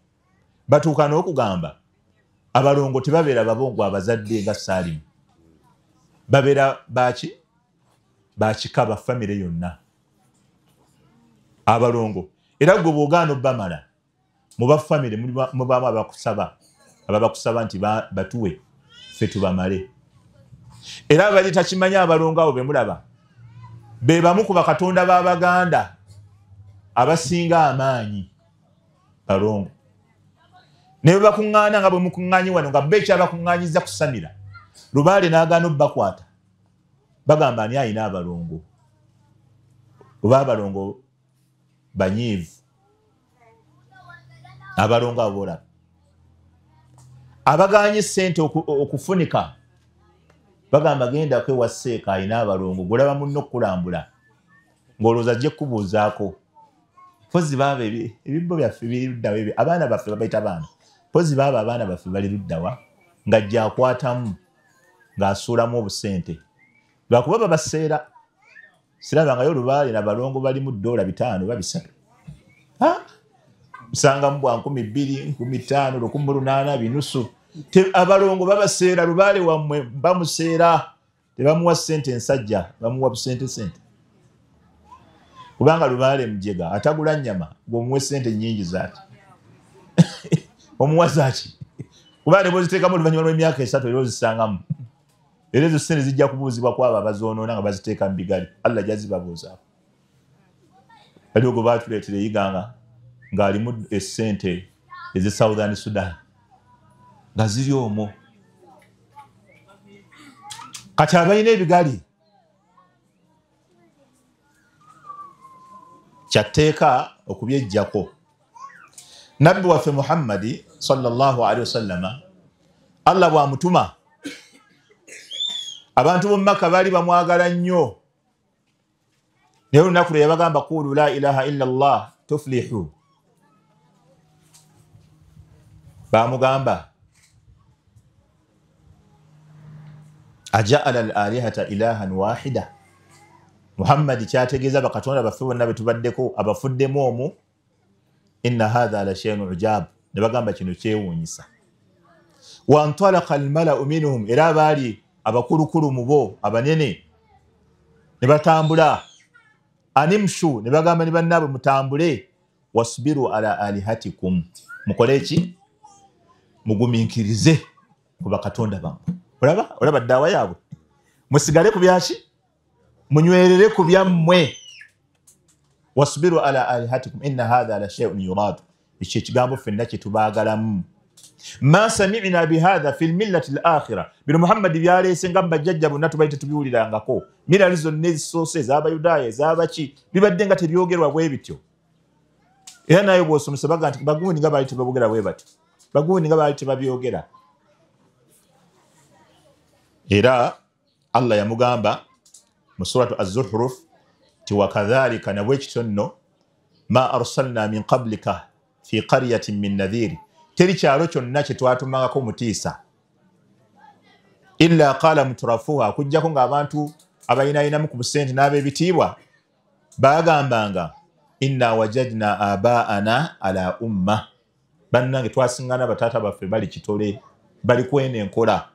batuuka n'okugamba abalongo tebabeera babongo abazadde nga Saalimu, babeera baki? Bakika ba famire yonna abalongo. Era gwe bw'ogaana obbamala mu ba famire mubaamu abakusaba, ababakusaba nti batuwe ffe tubamale. Era abali takimanyi abalongo abo be mulaba be bamu ku bakatonda b'Abaganda abasinga amaanyi, balongo. Ne bwe bakuŋŋaana nga bwe mukuŋŋaanyi wano nga bo ekyabakuŋŋaanyiza kusamira, lubaale n'agaana obbakwata, bagamba ani ayina abalongo? Oba abalongo banyiivu, abalongo abo olaba abagaanye ssente okufunika, bagamba gendako ewa Seeka ayina abalongo, gw'olaba munno okukulambula ng'olowooza ajja kukubuuzaako. Mpozi baaba ebibbo byaffe biri luddawa, ebyo abaana baffe babayita baana, mpozi baaba abaana baffe bali luddawa, ng'ajja akwatamu ng'asuulamu obusente, lwakuba babaseera. Sirabangayo lubaale n'abalongo balimu $5 oba $3, nsangamu bwa 2000, 1500, 1800 binusu. Abalongo babaseera, lubaale wammwe bamuseera, tebamuwa ssente ensajja, bamuwa busente sente. Kubanga lubaale mujega atagula nnyama, gw'omuwa ssente nnyingi zaaki? Omuwa zaaki? Kubanga ne bw'oziteekamu oluvannyuma lw'emyaka 3 era ozisangamu. Era ezo ssente zijja kubuuzibwa ku abo abazoonoona nga baziteeka mu bigali, Allah gy'azibabuuzaako. Waliwo gwe baatuleetera eyiganga ng'alimu essente ez'e Southern Sudan nga ziri omwo. Kati abalina ebigali kyatteeka okubyejjako. Nabbi waffe Muhammadi sallallahu alaihi wasallama, Allah bw'amutuma, abantu b'omu Makka baali bamwagala nnyo, naye olunaku lwe yabagamba qulu la ilaha illa Allah tuflihu, bamugamba ajaala al alihata ilahan wahida. Muhammadi kyategeeza bakatonda baffe bonna be tubaddeko abafuddemu omu, inna hadha la shay'un ujab, ne bagamba kino kyewuunyisa. Wantalaqa almalau minhum, era abaali abakulukulu mu bo abanene ne batambula. Animshu, ne bagamba ne bannaabwe mutambule. Wasbiru ala alihatikum, mukole ki? Mugumiikirize ku bakatonda bammwe. Olaba olaba ddawa yaabwe, musigale ku byaki? Munywerere ku byammwe. Wasbiru ala alihatikum inna hadha la shay'un yurad, ekyo ekigambo ffenna kye tubaagalamu. Ma sami'na bihadha fil millati al-akhirah, bino Muhammad byaleese nga bajjajja bonna tubaite tubiwulirangako, mirali zonna ezisoose ez'Abayudaaya ez'abaki bibadde nga tebyogerwa bwe bityo. Era naye bw'osomesa baga nti bagundi nga baali tebabogera bwe batyo, bagundi nga baali tebabyogera. Era Allah yamugamba mu suratu Az-Zukhruf ti wakadhalika, na bwe kityo nno, ma arsalna min qablika fi qaryatin min nadhiri, teri kyalo kyonna kye twatumangako mutiisa, illa qala mutrafuha, kujjako ng'abantu abayinayinamu ku busente n'ab'ebitiibwa bagambanga inna wajadna abaana ala umma, bannange twasingana bataata baffe bali kitole, bali kwene enkola,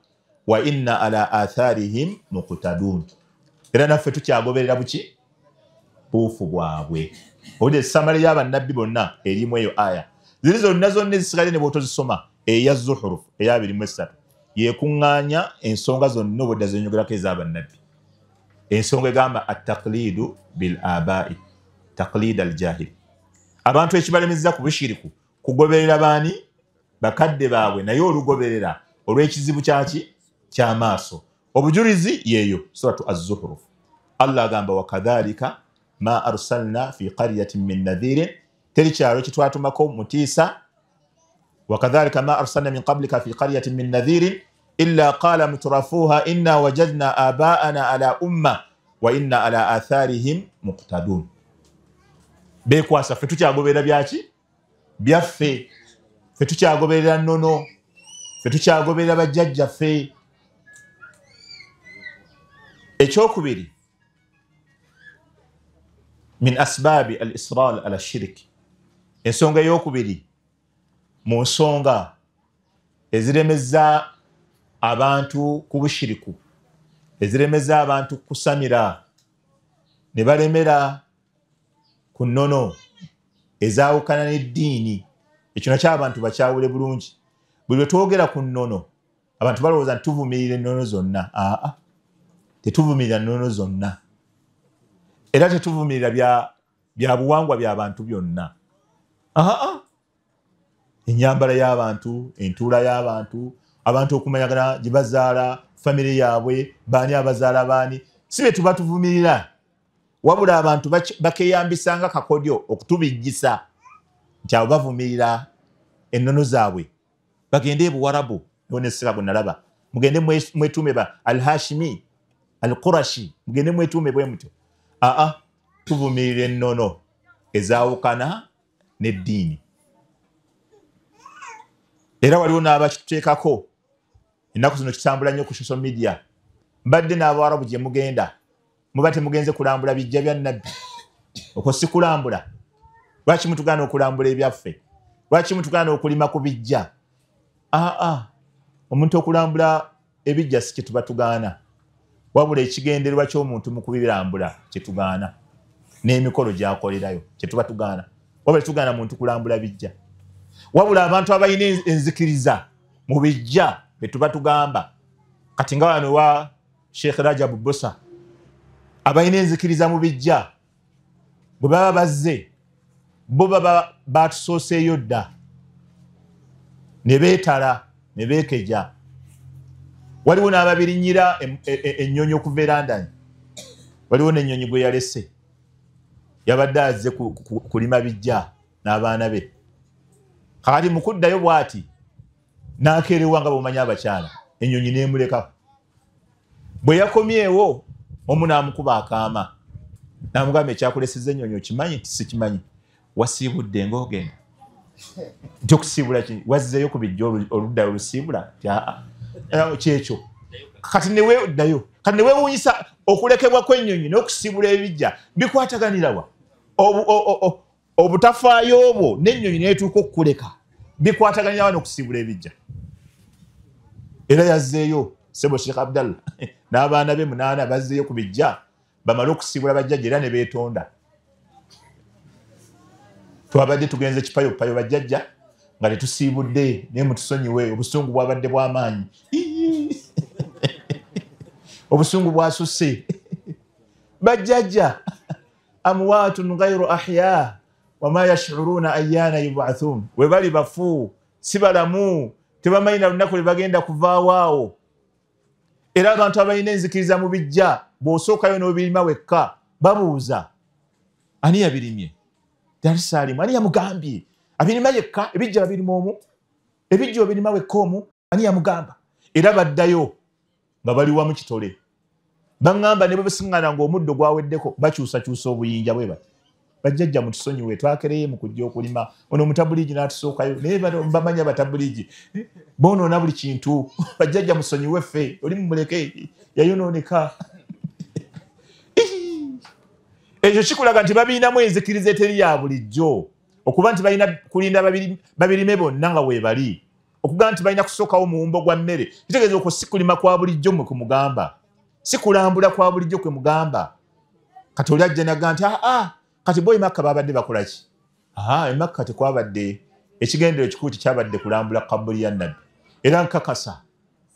wa inna ala atharihim muqtadun, era naffe tukyagoberera buki buufu bwabwe. Owulira esamale y'abannabbi bonna erimu eyo aya ziri zonna zonna ezisigadde ne bw'otozisoma, eya Zuhruf eya 23 yekuŋŋaanya ensonga zonna obwedda zenyogerako ez'abannabbi. Ensonga egamba at-taqlidu bil abai, taqlid al-jahili, abantu ekibalemeza ku bushiriku kugoberera baani bakadde baabwe, naye olugoberera olw'ekizibu kyaki ky'amaaso. Obujulizi yeeyo suratu Az-Zukhruf. Allah agamba wakadhalika ma arsalna fi qaryatin min nadhirin, teri kyalo kitwatumako mutiisa, wakadhalika ma arsalna min qablika fi qaryatin min nadhirin illa qala mutrafuha inna wajadna abaana ala umma wa inna ala atharihim muqtadun. Bekwasa ffe tukyagoberera byaki byaffe, ffe tukyagoberera nnono, ffe tukyagoberera bajjajjaffe. Ekyokubiri, min asbabi al-isral ala shirik, ensonga eyokubiri mu nsonga eziremeza abantu ku bushiriku, eziremeza abantu kusamira ne balemera ku nnono ezaawukana n'eddiini. Ekyo nakyo abantu bakyawule bulungi. Buli lwe twogera ku nnono abantu balowooza nti tuvumirira ennono zonna. Aa, tetuvumirira nnono zonna, era tetuvumirira bya buwangwa by'abantu byonna. Aa, ennyambala y'abantu, entuula y'abantu, abantu okumanyagana gye bazaala, famire yaabwe, baani abazaala baani, si be tuba tuvumirira, wabula abantu bakeyambisanga kakodyo okutubijjisa nti abo bavumirira ennono zaabwe. Bagende e Buwarabu, nesira bwe nalaba, mugende mwetuume ba Al-Hashimi, Al-Qurashi, mugende mwetuume bwe mutyo. Aa, tuvumirira ennono ezaawukana n'eddiini. Era waliwo n'abakituteekako ennaku zino kitambula nnyo ku social media, mbadde n'Abawarabu gye mugenda muba temugenze kulambula bijja bya Nabbi, okwo si kulambula. Lwaki mutugaana okulambula ebyaffe? Lwaki mutugaana okulima ku bijja? Aa, omuntu okulambula ebijja si kye tuba tugaana, wabula ekigendererwa ky'omuntu mu kubirambula kye tugaana, n'emikolo gy'akolerayo kye tuba tugaana. Wabula tugaana muntu kulambula bijja, wabula abantu abalina enzikiriza mu bijja be tuba tugamba. Kati nga wano wa Sheikh Rajab Bosa, abalina enzikiriza mu bijja bwe baba bazze bo baba batusooseeyo dda ne beetala ne beekeja. Waliwo n'ababirinyira ennyonyi okuva e London, waliwo n'ennyonyi gwe yalese, yabadde azze kulima bijja n'abaana be. Kakati mu kuddayo bw'ati n'akeerewa nga bw'omanyi abakyala, ennyonyi n'emuleka. Bwe yakomyewo omu n'amukuba akaama n'amugamba ekyakulesezza ennyonyi okimanyi? Nti sikimanyi. Wasiibudde ng'ogenda? Nti okusiibula ki? Wazzeeyo ku bijja oludda olusiibula? Nti aa, kyekyo. Kati ne weeddayo. Kati ne weewuunyisa okulekebwa kw'ennyonyi n'okusiibula ebijja bikwataganira wa? Obutafaayo obwo n'ennyonyi n'etuuka okukuleka bikwataganira wa n'okusiibula ebijja? Era yazzeeyo Sebo Sheikh Abdallah n'abaana be 8 bazzeeyo ku bijja bamale okusiibula bajjajja era ne beetonda. Twabadde tugenze kipayopayo bajjajja nga tetusiibudde, naye mutusonyiwe, obusungu bwabadde bw'amaanyi, obusungu bwasusse. Bajjajja amwatun ghayru ahya wama yash'uruna ayyana yub'athun, we bali bafu si balamu, Tebamanyi na lunaku lwe bagenda kuvaawo awo. Era abantu abalina enzikiriza mu bijja bw'osookayo n'obirima wekka babuuza ani yabirimye? Darisalimu ani yamugambye? Abirima yekka, ebijja babirima omu, ebijja obirima wekka omu, ani yamugamba? Era baddayo nga bali wamu kitole. Baŋŋamba ne bwe basiŋŋana ng'omuddo gwaweddeko bakyusakyusa obuyinja bwe bati. Bajjajja mutusonyiwe twakereye mu kujja okulima, ono omutabuliigi n'atusookayo, naye bamanyi abatabuliigi boonoona buli kintu. Bajjajja musonyiwe ffe, oli mumuleke yayonooneka. Ekyo kikulaga nti babiinamu enzikiriza eteri ya bulijjo, okuba nti balina kulinda babirime bonna nga weebali, okugamba nti balina kusookawo muwumbo gwa mmere kitegeeza okwo si kulima kwa bulijjo mwe kumugamba, si kulambula kwa bulijjo kwe mugamba. Kati oli ajja n'agamba nti aa kati bo e Makka babadde bakola ki? E Makka tekwabadde ekigendero ekikulu tekyabadde kulambula kabuli ya Nabbi. Era nkakasa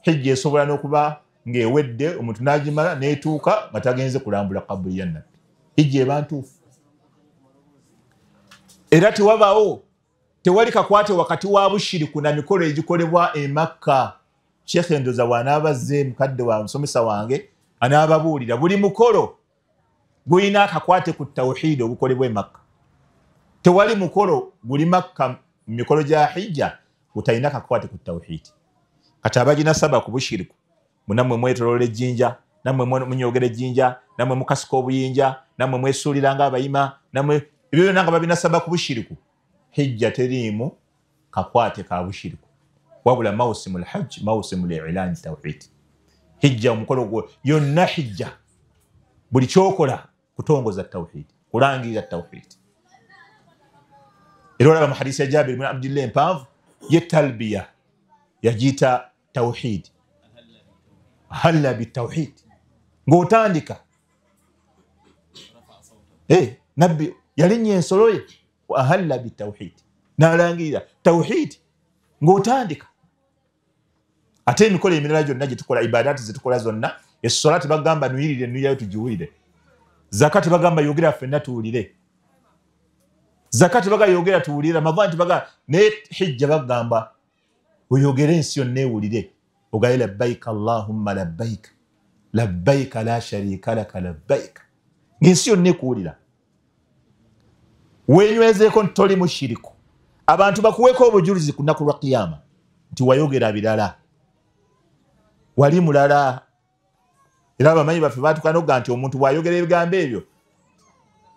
hijja esobola n'okuba ng'ewedde omuntu n'agimala n'etuuka nga tagenze kulambula kabuli ya Nabbi. Hijja eba ntuufu. Era tewabaawo tewali kakwate wakati wa bushiriku na mikolo egikolebwa e Makka. Sheikh Ndoza w'anaabazze mukadde wa musomesa wange anaababuulira buli mukolo gulina akakwate ku tawhid ogukolebwa e Makka. Tewali mukolo guli Makka mu mikolo gya hijja gutalina kakwate ku tawhid. Kati abagina saba ku bushiriku munammwe mwetoloola ejjinja, nammwe munyogera ejjinja, nammwe mukasika obuyinja, nammwe mwesuulira ng'abayima, nammwe ebyo byonna nga babinasaba ku bushiriku. Hijja teriimu kakwate ka bushiriku, wabula mawsimul hajj mawsimul i'lan tawhid. Hijja omukolo gwo yonna hijja buli kyokola kutongoza tawhid, kulangirira tawhid. Era olaba mu hadisi ya Jabir ibn Abdillah empanvu ye talbiya yagiyita tawhid, halla bitawhid, ng'otandika Nabbi yalinnya ensolo ye wa ahalla bitawhid, n'alangirira tawhid ng'otandika. Ate emikolo emirala gyonna gye tukola, ibadaati ze tukola zonna, essola tebagamba nuyirire nuyirayo tugiwulire, zaka tebagamba yogera ffenna tuwulire, zaka tebagamba yogera tuwulire, Ramadhan tebagamba, naye hijja bagamba oyogere ensi yonna ewulire, ogaye labbaika allahumma labbaika labbaika la sharika laka labbaika, ng'ensi yonna ekuwulira. Weenywezeeko nti toli mushiriku, abantu bakuweeko obujulizi ku lunaku lwa Kiyama nti wayogera birala, wali mulala. Era abamanyi baffe baatuuka n'okugamba nti omuntu bw'ayogera ebigambo ebyo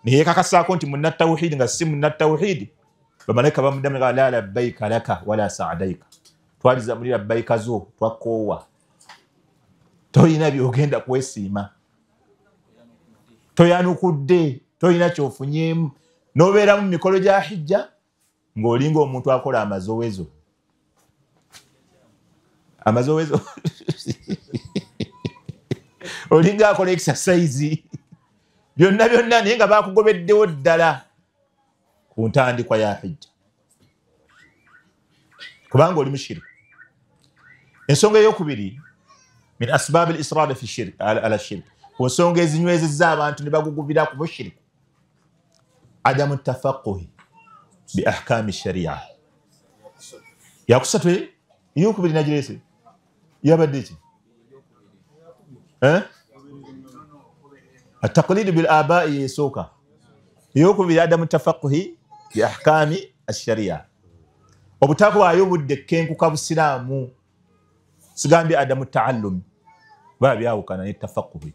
ne yeekakasaako nti munnatawhidi nga si munnatawhidi, bamalayika bamuddamu ne bagamba la labbaika laka wala saadaika, twaliza muli labbaika zo twakoowa, tolina by'ogenda kwesiima, toyanukudde, tolina ky'ofunyeemu, n'obeera mu mikolo gya hijja ng'olinga omuntu akola amazowezo. Amazowezo olinga akola exercise byonna byonna, naye nga bakugobeddewo ddala ku ntandikwa ya hijja kubanga oli mushiriku. Ensonga eyokubiri min asbab al-israr fi shirk ala shirk, ku nsonga ezinywezezza abantu ne bagugubira ku bushiriku, adamu tafaquhi bi ahkami sharia. Yakusatu eyokubiri nagirese yabadde ki? At-taqlid bil aba'i yesooka. Eyokubiri adamu tafaquhi bi ahkami ash-sharia, obutakwaayo budde kenkuka busiraamu. Sigambye adamu taallum, babyawukana ne tafaquhi,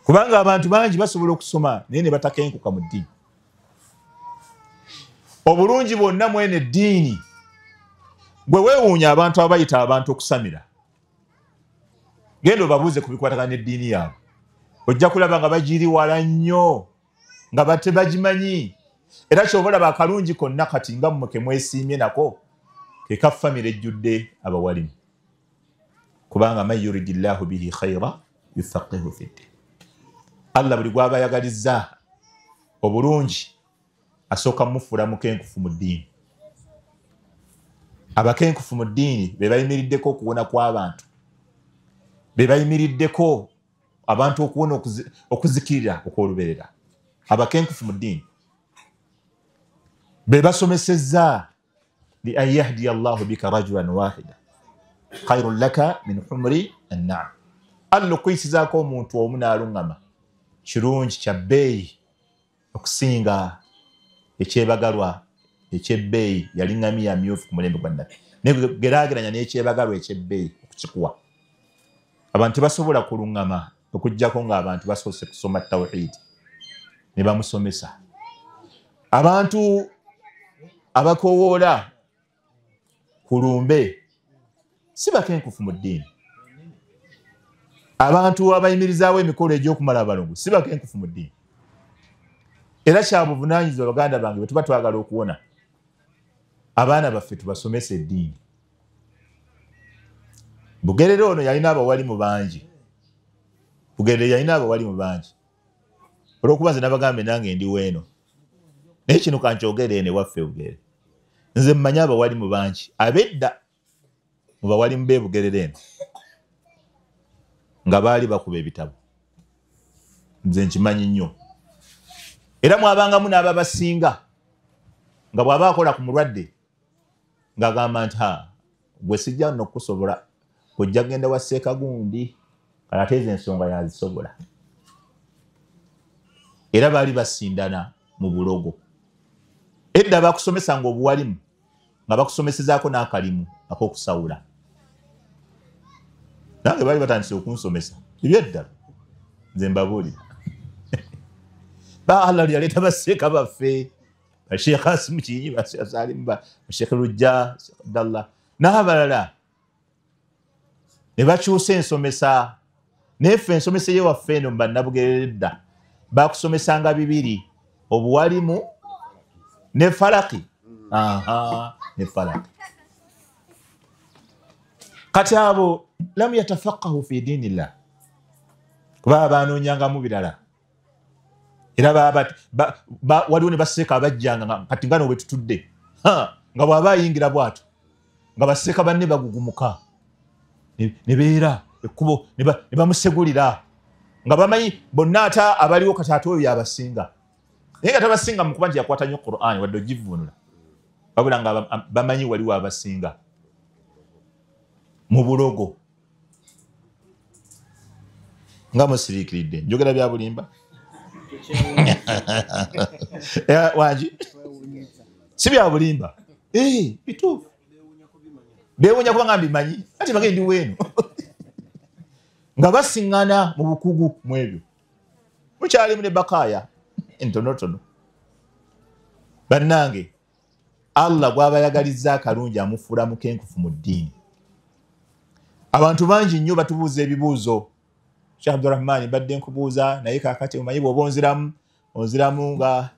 kubanga abantu bangi basobola okusoma naye ne batakenkuka mu ddiini. Obulungi bwonna mwene eddiini bwe weewuunya abantu abayita abantu okusamira, genda obabuuze ku bikwatagana n'eddiini yaabwe, ojja kulaba nga bagiri wala nnyo, nga tebagimanyi. Era ky'oba olaba akalungi konna kati nga mmwe ke mwesiimye nako ke ka famire ejjudde abawalimu, kubanga man yuridillahu bihi khaira yufaqihu fiddin. Allah buli gw'aba ayagalizza obulungi asooka mufuula mukenkufu mu ddiini. Abakenkufu mu ddiini be bayimiriddeko okuwona kw'abantu, be bayimiriddeko abantu okuwona okuzikirira okw'olubeerera. Abakenkufu mu ddiini be basomesezza Li an yahdiya Allahu bika rajulan wahida khairun laka min humri an-na'am. Allah okuyisizaako omuntu omu n'alungama kirungi kya bbeeyi okusinga ekyebagalwa ekyebbeeyi. Yali ŋŋamiya myufu ku mulembe gwa Nabbi, naye geraageranya n'ekyebagalwa ekyebbeeyi okukikuwa. Abantu tebasobola kulungama okuggyako ng'abantu basoose kusoma tawhidi ne bamusomesa. Abantu abakowoola ku lumbe si bakenkufu mu ddiini. Abantu abayimirizaawo emikolo egy'okumala abalongo si bakenkufu mu ddiini. Era kya buvunaanyizibwa baganda bange bwe tuba twagala okuwona abaana baffe tubasomese eddiini. Bugerere ono yalina abawalimu bangi. Bugerere yalina abawalimu bangi. Olw'okuba nze nabagambe nange ndi weeno, naye kino kankyogere eno ewaffe Bugerere. Nze mmanyi abawalimu bangi ab'edda mu bawalimu b'e Bugerere eno nga baali bakuba ebitabo. Nze nkimanyi nnyo. Era mwabangamu n'ababasinga nga bw'aba akola ku mulwadde ng'agamba nti ha gwe sijja nno kukusobola, ojja kugenda wa Sseekagundi, kale ate ezo ensonga yazisobola. Era baali basindana mu bulogo. Edda bakusomesanga obuwalimu nga bakusomesezaako n'akalimu ak'okusawula. Nange baali batandise okunsomesa ebyeddala, nze mbabuulira. Ba Allah yaleeta basseeka baffe, Basheikh Asimu Kinyi, Basheikh Salim, Basheikh Lujja, Sheikh Abdallah n'abalala ne bakyusa ensomesa. Naye ffe ensomesa ey'ewaffe eno mu Bannabugerere edda bakusomesanga bibiri, obuwalimu ne falaki. Ne falaki. Kati abo lam yatafaqahu fi dinillah, kuba banoonyangamu birala. Era waliwo ne basseeka abajjanga kati nga nobwe tutudde nga bw'aba ayingira bw'atyo nga basseeka banne bagugumuka ne beera ekkubo ne bamusegulira nga bamanyi bonna ate abaliwo kati ate oyo yabasinga. Naye nga tabasinga mu kuba nti yakwata nnyo Qur'an wadde ogivvuunula, wabula nga bamanyi waliwo abasinga mu bulogo. Nga musiriikiridde njogera bya bulimba. Wangi si bya bulimba, bituufu. Beewuunya kubanga mbimanyi ati bagenda ndi weeno nga basiŋŋana mu bukugu mu ebyo. Mukyalimu ne bakaaya entonotono. Bannange Allah gw'abayagalizza akalungi amufuula mukenkufu mu ddiini. Abantu bangi nnyo batubuuza ebibuuzo. Sheikh Abdurrahman mbadde nkubuuza naye kaakati omanyi bw'oba onziramu nga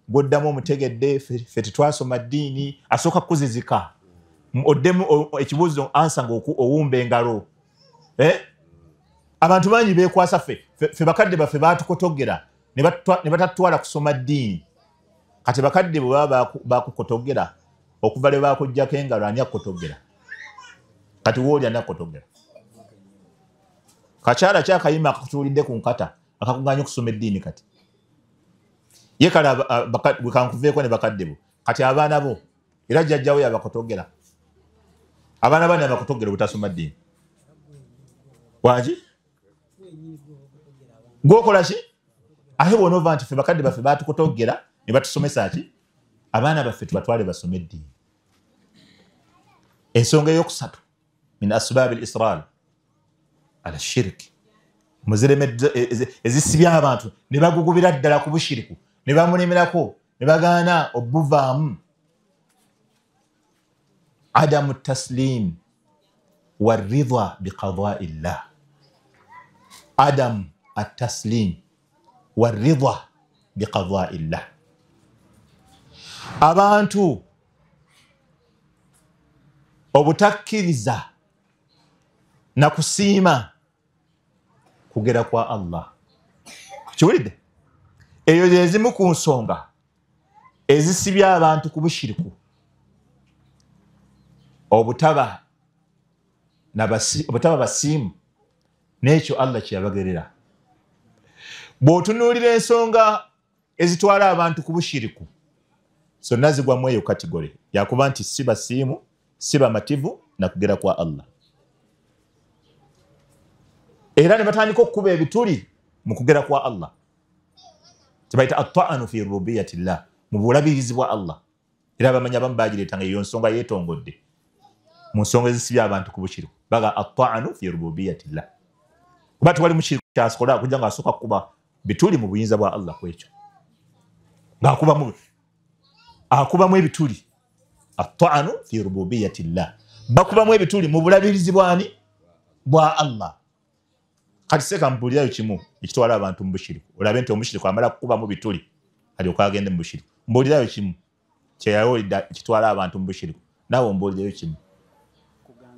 gw'oddamu omutegedde, ffe tetwasoma ddiini. Asooka kukuzizika oddemu ekibuuzo ansa nga owumba engalo. Abantu bangi beekwasa ffe bakadde baffe baatukotogera ne batatwala kusoma ddiini. Kati bakadde bwe baba bakukotogera okuva lwe bakuggyako engalo ani akukotogera? Kati wooli ani akukotogera? Kakyala kyakayima akakutuulidde ku nkata akakuganya okusoma eddiini kati ye kale bwe kankuveeko ne bakadde bo. Kati abaana bo era jjajjawo yabakotogera. Abaana bani abakotogera obutasoma ddiini? Wangi gwokola ki? Ate bw'onoova nti ffe bakadde baffe baatukotogera ne batusomesa ki? Abaana baffe tubatwale basome eddiini. Ensonga eyokusatu min asbaabi al-israr ala shirki, muzireme ezisibya abantu ne bagugubira ddala ku bushiriku ne bamulemerako ne bagaana obuvaamu. Adamu taslim waridha biqadai llah. Adamu ataslim waridha biqadai llah. Abantu obutakkiriza na kusiima kugera kwa Allah. Kiwulidde? Eyo zezimu ku nsonga ezisibya abantu ku bushiriku. Obutaba basiimu n'ekyo Allah kye yabagerera. Bw'otunuulira ensonga ezitwala abantu ku bushiriku So nazigwa mweyo kategori yakuba nti siba simu siba mativu na kugera kwa Allah. Era ne batandika okukuba ebituli mu kugera kwa Allah. Tibaita at-ta'anu fi rububiyyatillah, mu bulabirizi bwa Allah. Era bamanya bambagireetanga eyo nsonga yeetongodde mu nsonga ezisibya abantu ku bushiriku, baga at-ta'anu fi rububiyyatillah. Kuba tewali mushiriku kyasobola kujja ng'asooka kukuba bituli mu buyinza bwa Allah kwekyo, ng'akubamu akubamu ebituli. At-ta'anu fi rububiyyatillah, bakubamu ebituli mu bulabirizi bwani bwa Allah. Kati seka mpulirayo kimu ekitwala abantu mu bushiriku, olabe nti omushiriku amala kukubamu bituli alyoka agende mu bushiriku. Mbuulirayo kimu kyeyawulidde ekitwala abantu mu bushiriku, naawe ombuulirayo kimu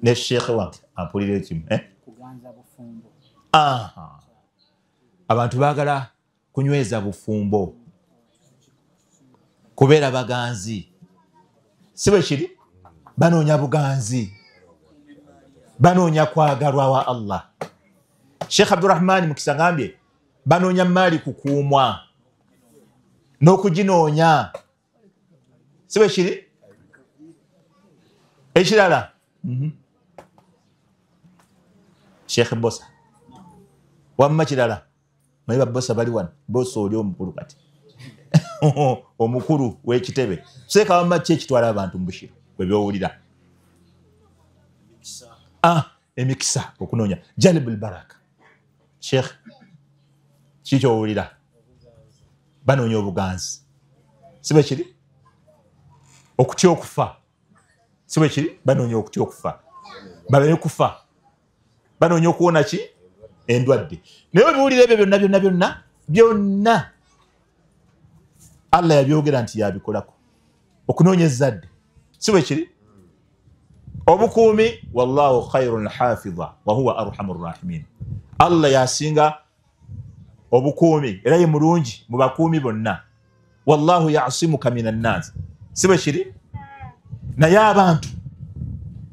ne sheekhe wange ampulireyo kimu. Kuganza bufumbo. Aha, abantu baagala kunyweza bufumbo, kubeera baganzi, si bwe kiri? Banoonya buganzi, banoonya kwagalwa wa Allah. Sheikh Abdurrahman Mukisa ngambye banoonya maali kukuumwa n'okuginoonya, si bwe kiri? Ekirala Sheikh Bosa wamma kirala, naye babosa bali wano, bosa oli omukulu kati omukulu w'ekitebe seeka wamma ki ekitwala abantu mu bushiriku bwe byowulira? Emikisa, okunoonya jalibul baraka. Sheikh, ki kyowulira? Banoonya obuganzi, si bwe kiri? Okutya okufa, si bwe kiri? Banoonya okutya okufa, baleme kufa, banoonya okuwona ki? Endwadde. Naye obiwulira ebyo byonna byonna byonna byonna Allah yabyogera nti yabikolako. Okunoonya ezzadde, si bwe kiri? Obukuumi, wallahu khairun hafidha wa huwa arhamur rahimin. Allah yasinga obukuumi era ye mulungi mu bakuumi bonna. Wallahu ya'simuka minan nas, si bwe kiri? Naye abantu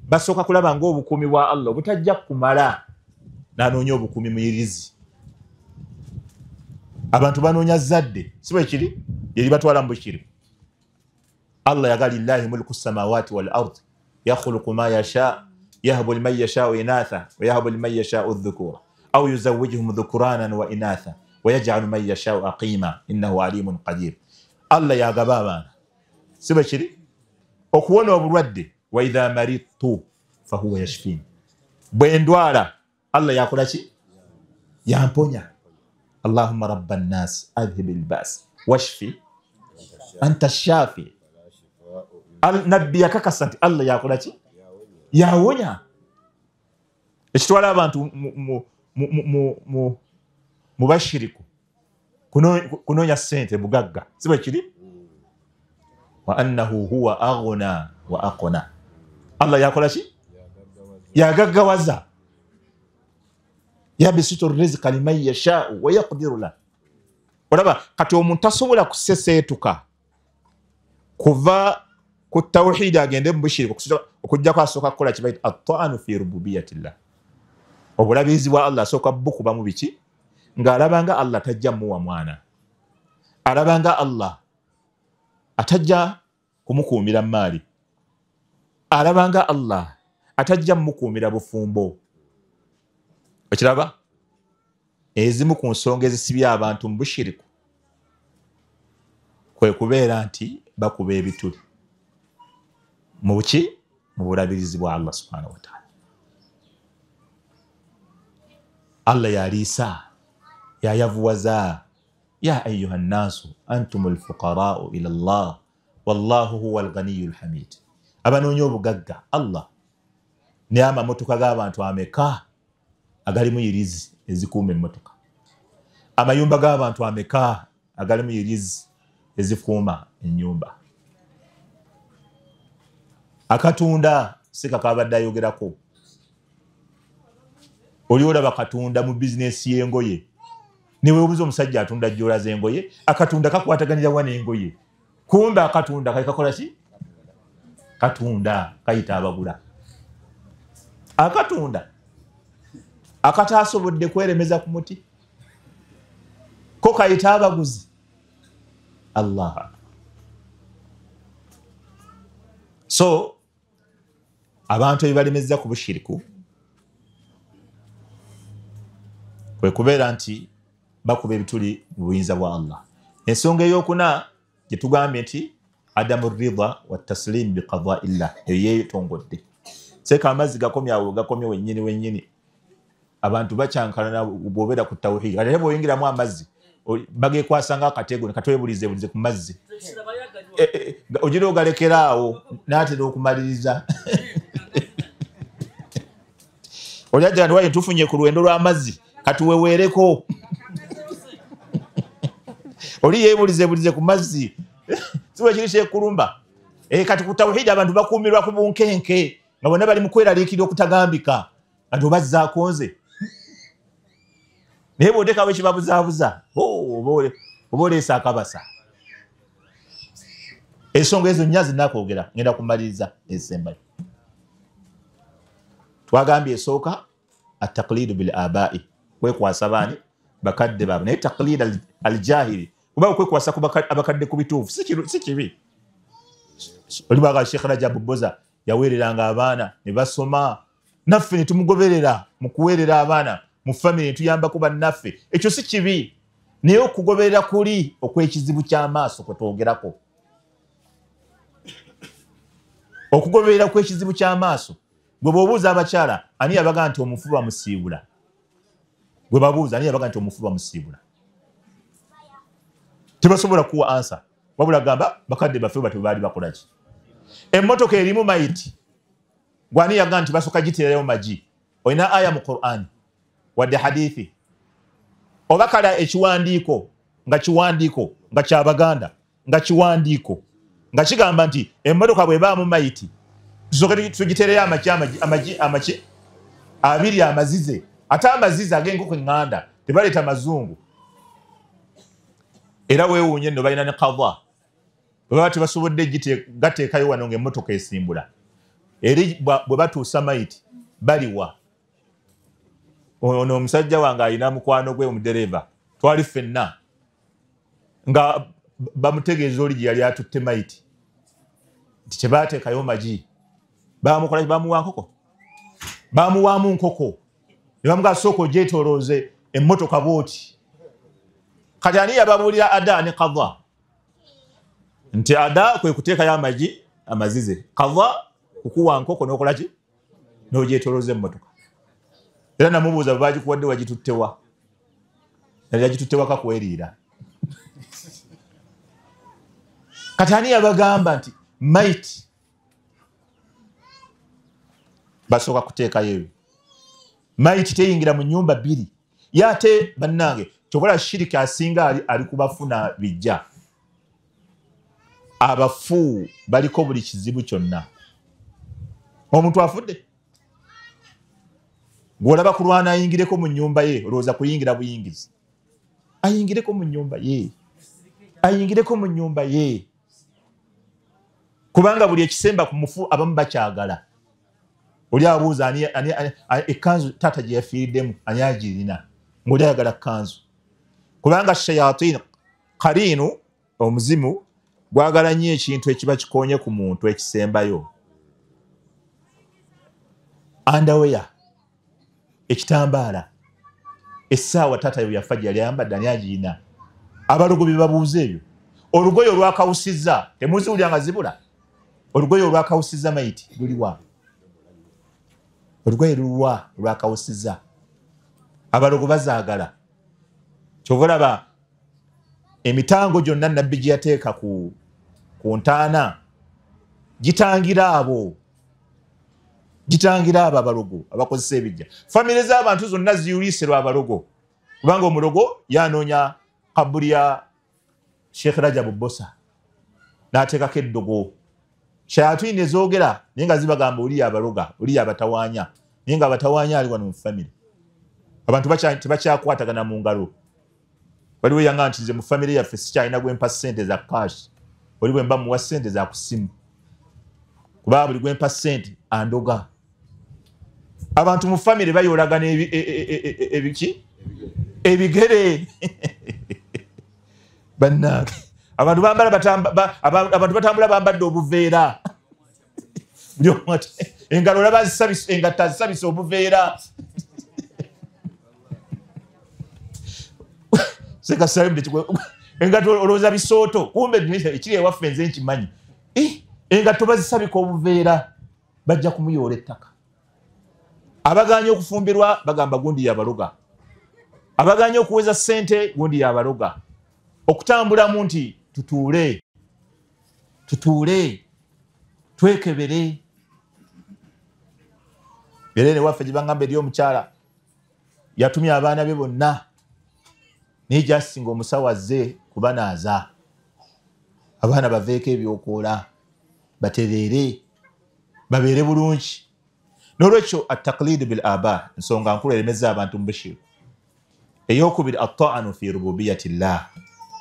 basooka kulaba ng'obukuumi bwa Allah obutajja kumala, n'anoonya obukuumi muyirizi. Abantu banoonya zzadde, si bwe kiri? Yeribatwala mu bushiriku. Allah yagali lillahi mulku samawati wal ard yakhluqu ma yasha yahabu liman yasha'u inatha wa yahabu liman yasha'u dhukura aw yuzawwijuhum dhukuranan wa inatha wa yaj'alu man yasha'u aqima innahu alimun qadir. Allah yagaba abaana, si bwe kiri? Okuwona obulwadde, wa idha maridtu fahuwa yashfin, bwe ndwala Allah yakola ki? Yamponya. Allahumma rabban nas adhhib al-ba's washfi anta shafi. Nabbi yakakasa nti Allah yakola ki? Yawonya. Ekitwala abantu mu bashiriku kunoonya ssente bugagga, si bwe kiri? Wa annahu huwa aghna wa aqna. Allah yakola ki? Yagaggawaza. Yabisutu rizqa liman yasha'u wa yaqdiru lahu. Olaba kati omuntu tasobola kuseseetuka kuva ku tawhidi agende mu bushiriku okujjako asooka kukola kye bayita at-ta'anu fi rububiyyatillah. Obulabirizi bwa Allah asooka bukubamu biki? Ng'alaba nga Allah tajja muwa mwana, alaba nga Allah atajja kumukuumira maali, alaba nga Allah atajja mumukuumira bufumbo. Okiraba? Ezimu ku nsonga ezisibya abantu mu bushiriku kwe kubeera nti bakuba ebituli mu buki? Mu bulabirizi bwa Allah subhanahu wa ta'ala. Allah yaliisa, yayavuwaza. Ya ayyuha nnaasu antumul fuqaraa'u ila Allah wallahu huwal ghaniyyul hamid. Abanoonya obugagga Allah, naye amamotoka g'abantu ameka agalimu yirizi ezikuuma emmotoka, amayumba g'abantu ameka agalimu yirizi ezikuuma ennyumba. Akatunda sika kabadde ayogerako, oli olaba katunda mu bizinesi y'engoye, ne weebuuza omusajja atunda jjola z'engoye, akatunda kakwataganira wa n'engoye? Kumbe akatunda kali kakola ki? Katunda kayita abagula. Akatunda akataasobodde kweremeza ku muti ko kayita abaguzi. Allah. So abantu ebibalemezza ku bushiriku kwe kubeera nti bakuba ebituli mu buyinza bwa Allah. Ensonga eyokuna gye tugambye nti adamu ridha wa taslim bi qada illah, eyo yeetongodde. Seeka amazzi gakomye awo, gakomye wennyini wennyini. Abantu bakyankalana bw'obeera ku tawhid, ate bw'oyingiramu amazzi bagekwasa nga akatego ne katwebulize bulize ku mazzi, ogira ogalekera awo n'atera okumaliriza. Oli ajja nti waye tufunye ku lwendo lw'amazzi katuweweereko. Oli yeebulize bulize ku mazzi, si bwe kiri kyekulumba. Kati ku tawhidi abantu bakuumirwa ku bunkenke nga bonna bali mu kweraliikirira okutagambika nga obazzaako nze. Naye bw'oteekawo ekibabuzaabuza oba oleese akabasa. Ensonga ezo nnya zinaakwogera, ngenda kumaliriza ezisembayo. Twagambye esooka ataqlidu bil abai, kwekwasa baani bakadde baabwe. Naye taqlid aljahili, kuba okwekwasa abakadde ku bituufu si kibi. Olibaga Sheikh Rajab Boza yaweereranga abaana ne basoma, naffe ne tumugoberera mu kuweerera abaana mu famire ne tuyambako bannaffe, ekyo si kibi. Naye okugoberera kuli okw'ekizibu ky'amaaso kwe twogerako, okugoberera kw'ekizibu ky'amaaso. Gwe bw'obuuza abakyala ani yabaga nti omufu bamusiibula, gwe babuuza ani yabaga nti omufu bamusiibula, tebasobola kuwa ansa, wabula gamba bakadde baffe batyo baali bakola ki. Emmotoka erimu mayiti, gwe ani yaga nti basooka giteerayo magi? Olina aya mu Qur'an wadde hadithi oba kala ekiwandiiko nga kiwandiiko nga kyabaganda nga kiwandiiko nga kigamba nti emmotoka bw'ebaamu mayiti tusooke tugiteereyo amagi abiri amazize, ate amazize ag'enkoko eŋŋanda tebaleeta mazungu. Era weewuunye nno balina ne qadha, bwe baba tebasobodde gateekayo wano ng'emmotoka esimbula, eri bwe batuusa mayiti baliwa. Ono omusajja wange alina mukwano gwe omudereeva, twali ffenna nga bamutegeeza oli gye yali atutte mayiti nti tebaateekayo magi. Bamukola bamuwa nkoko, bamuwaamu nkoko ne bamugamba sooka ogyetoolooze emmotoka bw'oti. Kati ani yababuulira ada ne qadha? Nti ada kwe kuteekayo amagi amazize, qadha kukuwa nkoko n'okola ki n'ogyetoolooza emmotoka. Era namubuuza bwe bagikuwadde wagituttewa, yali agitutte waka kweriira. Kati ani yabagamba nti maiti basooka kuteekayo ebyo? Maiti teyingira mu nnyumba bbiri. Ye ate bannange kyobola shiriki asinga ali kubafuna bijja. Abafu baliko buli kizibu kyonna. Omuntu afudde gw'olaba kulwana ayingireko mu nnyumba ye, olowooza kuyingira buyingizi. Ayingireko mu nnyumba ye, ayingireko mu nnyumba ye, kubanga buli ekisemba ku mufu abamu bakyagala. Oli abuuza ekkanzu taata gye yafiiriddemu ani agirina, ng'oli ayagala kkanzu. Kubanga shayatin kariinu, omuzimu gwagala nnyo ekintu ekiba kikonye ku muntu ekisembayo. Underwear, ekitambaala, essaawa taata yo yafa gye yali ayambadde ani agirina? Abalogo bye babuuza ebyo. Olugoye olwakawusizza temuziwulira nga zibula? Olugoye olwakawusizza mayiti luliwa? Olugoye luwa olwakawusizza? Abalogo bazaagala. Kyova olaba emitango gyonna Nabbi gye yateeka ku ntaana gitangira abo, gitangira abo abalogo abakozesa ebijja. Famire z'abantu zonna ziyulise lwa balogo, kubanga omulogo yanoonya kabuli ya Sheikh Rajab Bosa n'ateekako eddogo. Shayatini ezoogera naye nga zibagamba oli abaloga, oli abatawaanya, naye nga abatawaanya ali wano mu famire. Abantu tebakyakwatagana mu ngalo. Waliwo yanga nti nze mu famire yaffe sikyalina gwe mpa ssente za cash, oli bwe mba muwa ssente za kusimu, kuba buli gwe mpa ssente andoga. Abantu mu famire bayoolagana ebiki ebigere. Bannange abantu bambala abantu batambula bambadde obuveera. Buli omu engalo olaba engatto azisabisa obuveera. Engatto olowooza bisooto, kumbe ekiri ewaffe nze nkimanyi. Engatto bazisabika obuveera, bajja kumuyoola ettaka. Abagaanye okufumbirwa bagamba gundi yabaloga, abagaanye okuweza ssente gundi yabaloga. Okutambulamu nti tutuule tutuule twekebere. Era ewaffe gye bagamba eri omukyala yatumye abaana be bonna, naye gyasinga omusawo azze kubanaaza abaana baveeko ebyokoola batereere babeere bulungi. N'olwekyo at-taqliid bil aba nsonga nkulu eremeza abantu mu bushiriku. Eyokubiri at-ta'anu fi rububiyati llah,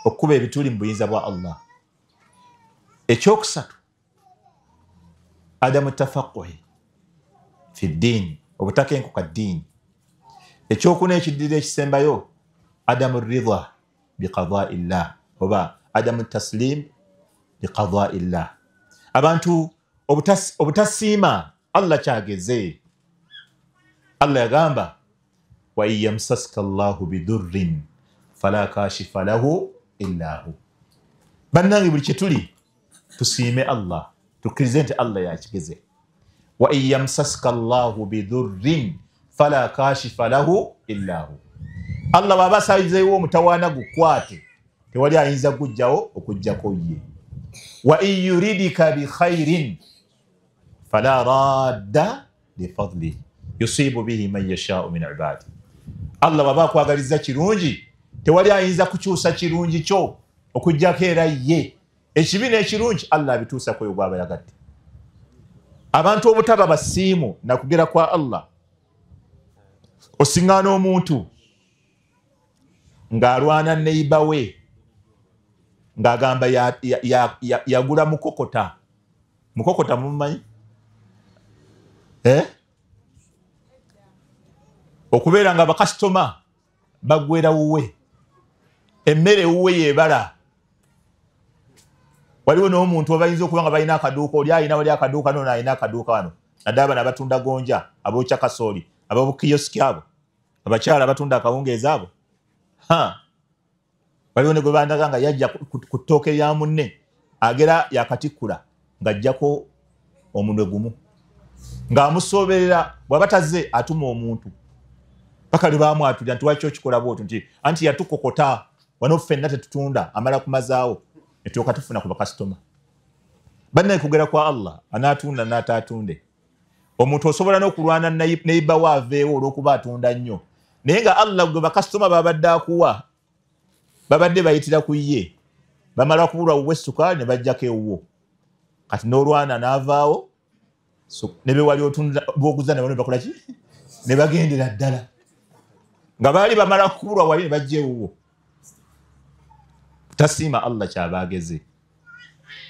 okukuba ebituli mu buyinza bwa Allah. Ekyokusatu adamu tafaquhi fi ddiini, obutakenkuka ddiini. Ekyokuna ekiddirira ekisembayo adamu ridha biqadai llah oba adamu taslim biqadai llah, abantu obutasiima Allah kyageze. Allah yagamba wa in yamsaska llahu bidurrin fala kashifa lahu illa hu. Bannange buli kyetuli tusiime Allah, tukkirize nti Allah yakigeze. Wa in yamsaska llahu bidurrin fala kashifa lahu illa hu. Allah bw'aba asayizeewo omutawaana gukwate, tewali ayinza kugujjawo okuggyako ye. Wa in yuridika bikhairin fala radda lifadlihi yusibu bihi man yashau min ibadi. Allah bw'aba akwagaliza kirungi, tewali ayinza kukyusa kirungi kyo okuggyako era ye. Ekibi n'ekirungi Allah abituusa ku gw'aba yagadde. Abantu obutaba basiimu nakugera kwa Allah, osiŋŋaana omuntu ng'alwana neighbor we ng'agamba yagula mukokota. Mukokota mumumanyi? Okubeera nga bakasitoma bagwera wuwe, emmere wuwe yeebala. Waliwo n'omuntu abayinza okuba nga balina akaduuka, oli alina wali akaduuka nono alina akaduuka wano, naddala bano abatunda gonja, abookya kasooli, ab'obukiyosiki abo, abakyala abatunda akawungeezi abo. Waliwo ne gwe bandaga nga yajja ku ttooke lya munne, agera yakatikkula ng'ajjako omunwe gumu, ng'amusooberera bw'aba tazze atuma omuntu paka lwe baamwatulira nti lwaki okikola bw'otyo, nti anti yatukokota wano ffenna tetutunda, amala kumazaawo ne tulyoka tufuna ku bakasitoma. Bannaye kugera kwa Allah anaatunda n'ataatunde. Omuntu osobola n'okulwana neighbor we aveewo olw'okuba atunda nnyo, naye nga Allah gwe bakasitoma babadde akuwa babadde bayitira ku ye, bamala kubulwa wuwe sukaali ne bajjako ewuwo. Kati n'olwana n'avaawo ne be wali otunda bw'oguza ne bano bakola ki? Ne bagendera ddala nga baali bamala kubulwa wali ne bajja ewuwo. Tasiima Allah kyaba ageze.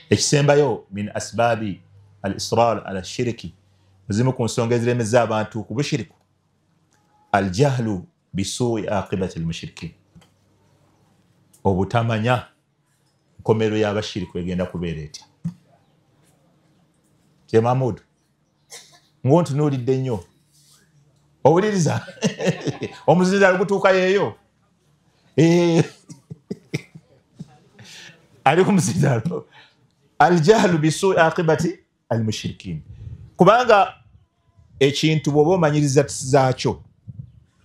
Ekisembayo min asbaabi al israr ala shiriki, zimu ku nsonga eziremeza abantu ku bushiriku, aljahlu bisuui aqibati almushrikin, obutamanya nkomero y'abashiriku egenda kubeera etya. Kye Mahmud ng'ontunuulidde nnyo, owuliriza omuzindaalo gutuuka yeeyo, ali ku muzindaalo. Aljahlu bisui aqibati almushrikin, kubanga ekintu bw'oba omanyiriza zaakyo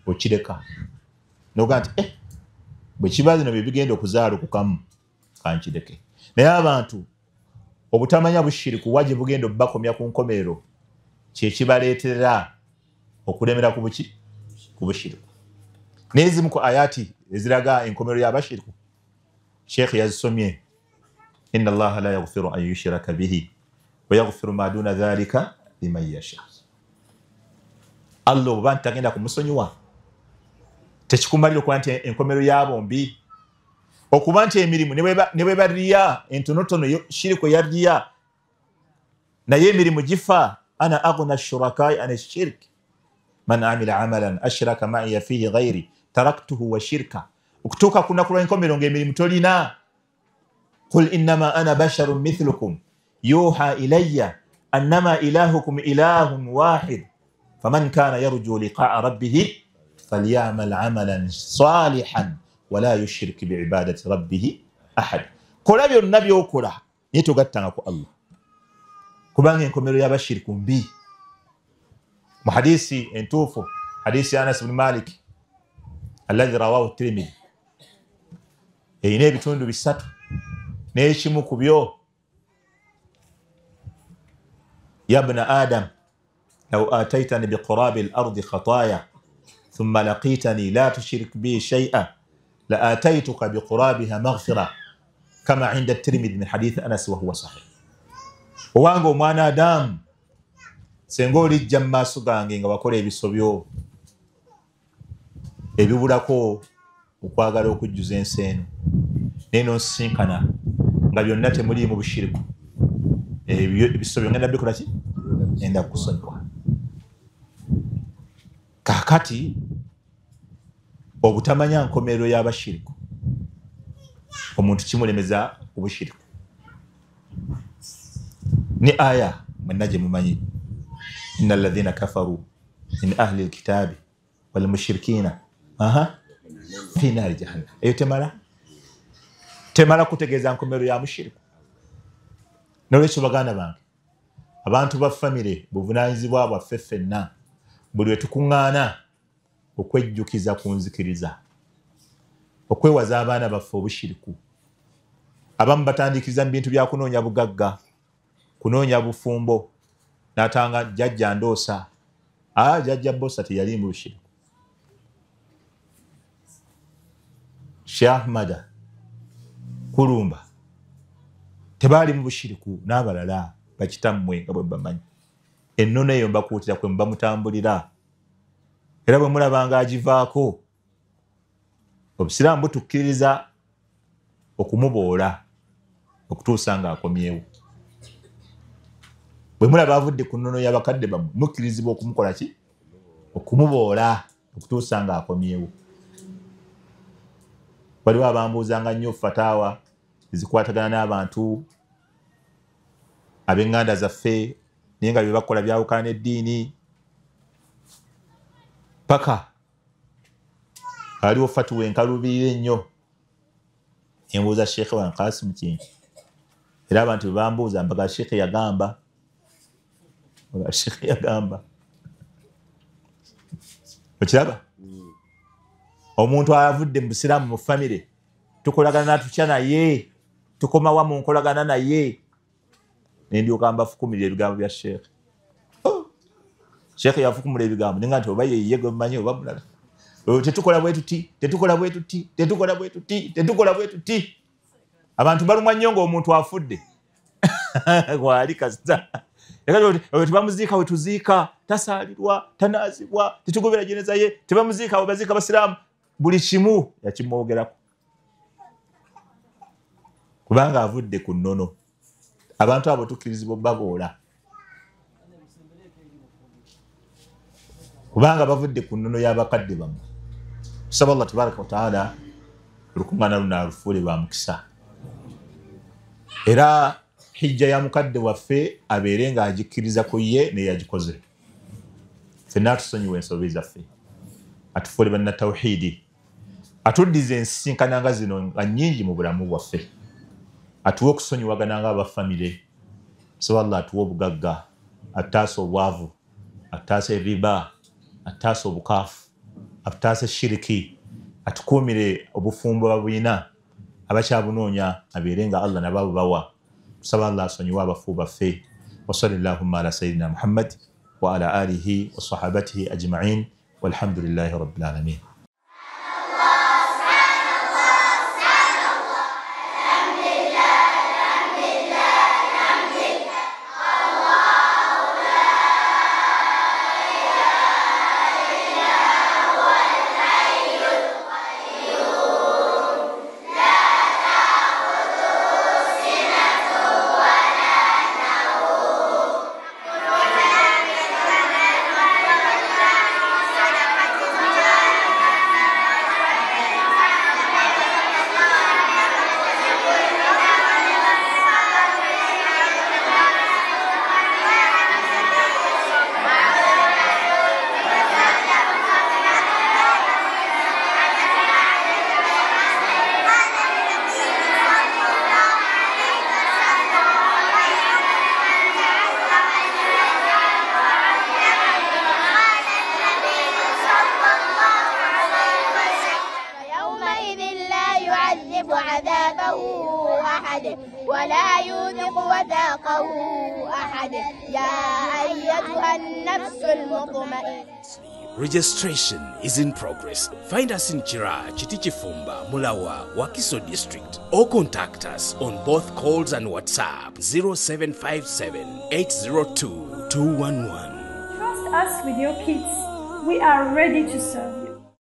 okireka noga nti bwe kiba zino bye bigenda okuzaalukukamu kankireke. Naye abantu obutamanya bushiriku wa gye bugenda obbakomya ku nkomerero kye kibaleetera okulemera ku buki? Ku bushiriku. N'ezimu ku ayati eziraga enkomerero y'abashiriku Sheikh yazisomye, inna Allaha la yaghfiru an yushraka bihi wa yaghfiru ma duna dhalika liman yasha. Allah oba ntagenda kumusonyiwa tekikumalira okuba nti enkomerero y'abo mbi, okuba nti emirimu ne bwe bariya entonotono shiriku ya riya, naye emirimu gifa. Ana aghna shurakai an shirk man amila amalan ashraka ma'iya fihi ghairi taraktuhu wa shirka. Okutuuka ku lunaku lw'enkomerero ng'emirimu tolina. Qul innama ana basharun mithlukum yuha ilayya Annama ilahukum ilahun wahid faman kana yarju liqa'a rabbih falyamal amalan salihan wala yushrik biibadati rabbih ahad. Kola byonna by'okola naye togattanga ku Allah, kubanga enkomerero y'abashiriku mbi. Mu hadisi entuufu, hadisi ya Anas ibn Malik alladhi rawahu Tirmidhi, erina ebitundu bisatu n'ekimu ku byo, ya bna adam law ataitani biqurabi al-ardi khataya thumma laqitani la tushrik bi shay'a la ataituka biqurabiha maghfira kama inda Tirmidhi min hadith Anas wa huwa sahih. Owange omwana Adamu, senga olijja mu maaso gange nga wakola ebisobyo ebibulako okwagala okujjuza ensi eno, naye nonsinkana nga byonna temuliimu bushiriku, ebisobyo ngenda bikola ki? Enda kusonyiwa. Kaakati obutamanya nkomerero y'abashiriku omuntu kimulemeza obushiriku. Ni aya mwenna gye mumanyi, inna alladhina kafaru min ahli alkitabi wal mushrikina fi nari jahannam. Eyo temala kutegeeza nkomerero ya mushiriku. Nolwekyo baganda bange, abantu ba famire buvunaanyizibwa bwaffe ffenna buli lwe tukuŋŋaana okwejjukiza ku nzikiriza, okwewaza abaana baffe obushiriku. Abamu batandikiriza mu bintu bya kunoonya bugagga, kunoonya bufumbo, n'atanga jjajja ndoosa. Jjajja bosa teyali mu bushiriku. Sheikh Ahmada Kulumba tebaali mu bushiriku, n'abalala bakitammwe nga bwe bamanyi. Ennono eyo mbakuutira kwe muba mutambulira, era bwe mulabanga agivaako, obusiraamu butukkiriza okumuboola okutuusa ng'akomyewo. Bwe mulaba avudde ku nnono y'abakadde bammwe, mukkirizibwa okumukola ki? Okumuboola okutuusa ng'akomyewo. Waliwo abambuuzanga nnyo fataawa ezikwatagana n'abantu ab'eŋŋanda zaffe, naye nga bye bakola byawukana n'eddiini. Paka aliwo fatuwa enkaluubirira ennyo, embuuza Sheikh wange Kasim Kintu, era abantu bwe bambuuza mbaga Sheikh yagamba, Sheikh yagamba. Okiraba? Omuntu avudde mu busiraamu mu famire, tukolagana tutya naye? Tukomawa mu nkolagana naye? Nendyoka mbafukumira ebigambo bya Sheikh. Sheikh yafukumula ebigambo nenga nti oba yeye gwe mmanyi oba mulala. Tetukola bwe tuti, tetukola bwe tuti, tetukola bwe tuti, tetukola bwe tuti. Abantu balumwa nnyo ng'omuntu afudde. Gwali kasita. Tebamuziika we tuziika, tasaalirwa, tanaazibwa, tetugobera jeneza ye, tebamuziika we baziika basiraamu. Buli kimu yakimwogerako. Kubanga avudde ku nnono. Abantu abo tukkirizibwa baboola. Kubanga bavudde ku nnono y'abakadde bammwe. Tusaba Allah tabaraka wa taala olukuŋŋaana luno alufuule lwa mukisa. Era hijja ya mukadde waffe abeere ng'agikkiriza ku ye neyagikoze. Ffenna tusonyiwe ensobi zaffe, atufuule bannatawhiidi, atuddize ensisinkana nga zino nga nnyingi mu bulamu bwaffe, atuwe okusonyiwagana nga abafamire. Tusaba Allah atuwe obugagga, atutaase obwavu, atutaase riba, atutaase obukaafu, atutaase shiriki, atukuumire obufumbo babulina abakyabunoonya abeere nga Allah nabo bawa. Tusaba Allah asonyiwe abafu baffe. Wa sallallahu ala sayyidina Muhammad wa ala alihi wa sahabatihi ajma'in walhamdulillahi rabbil alamin. يكشف عذابه أحد ولا يوثق وثاقه أحد. يا أيتها النفس المطمئنة. Registration is in progress. Find us in Chira, Chitichifumba, Mulawa, Wakiso District, or contact us on both calls and WhatsApp 0757 802 211. Trust us with your kids. We are ready to serve.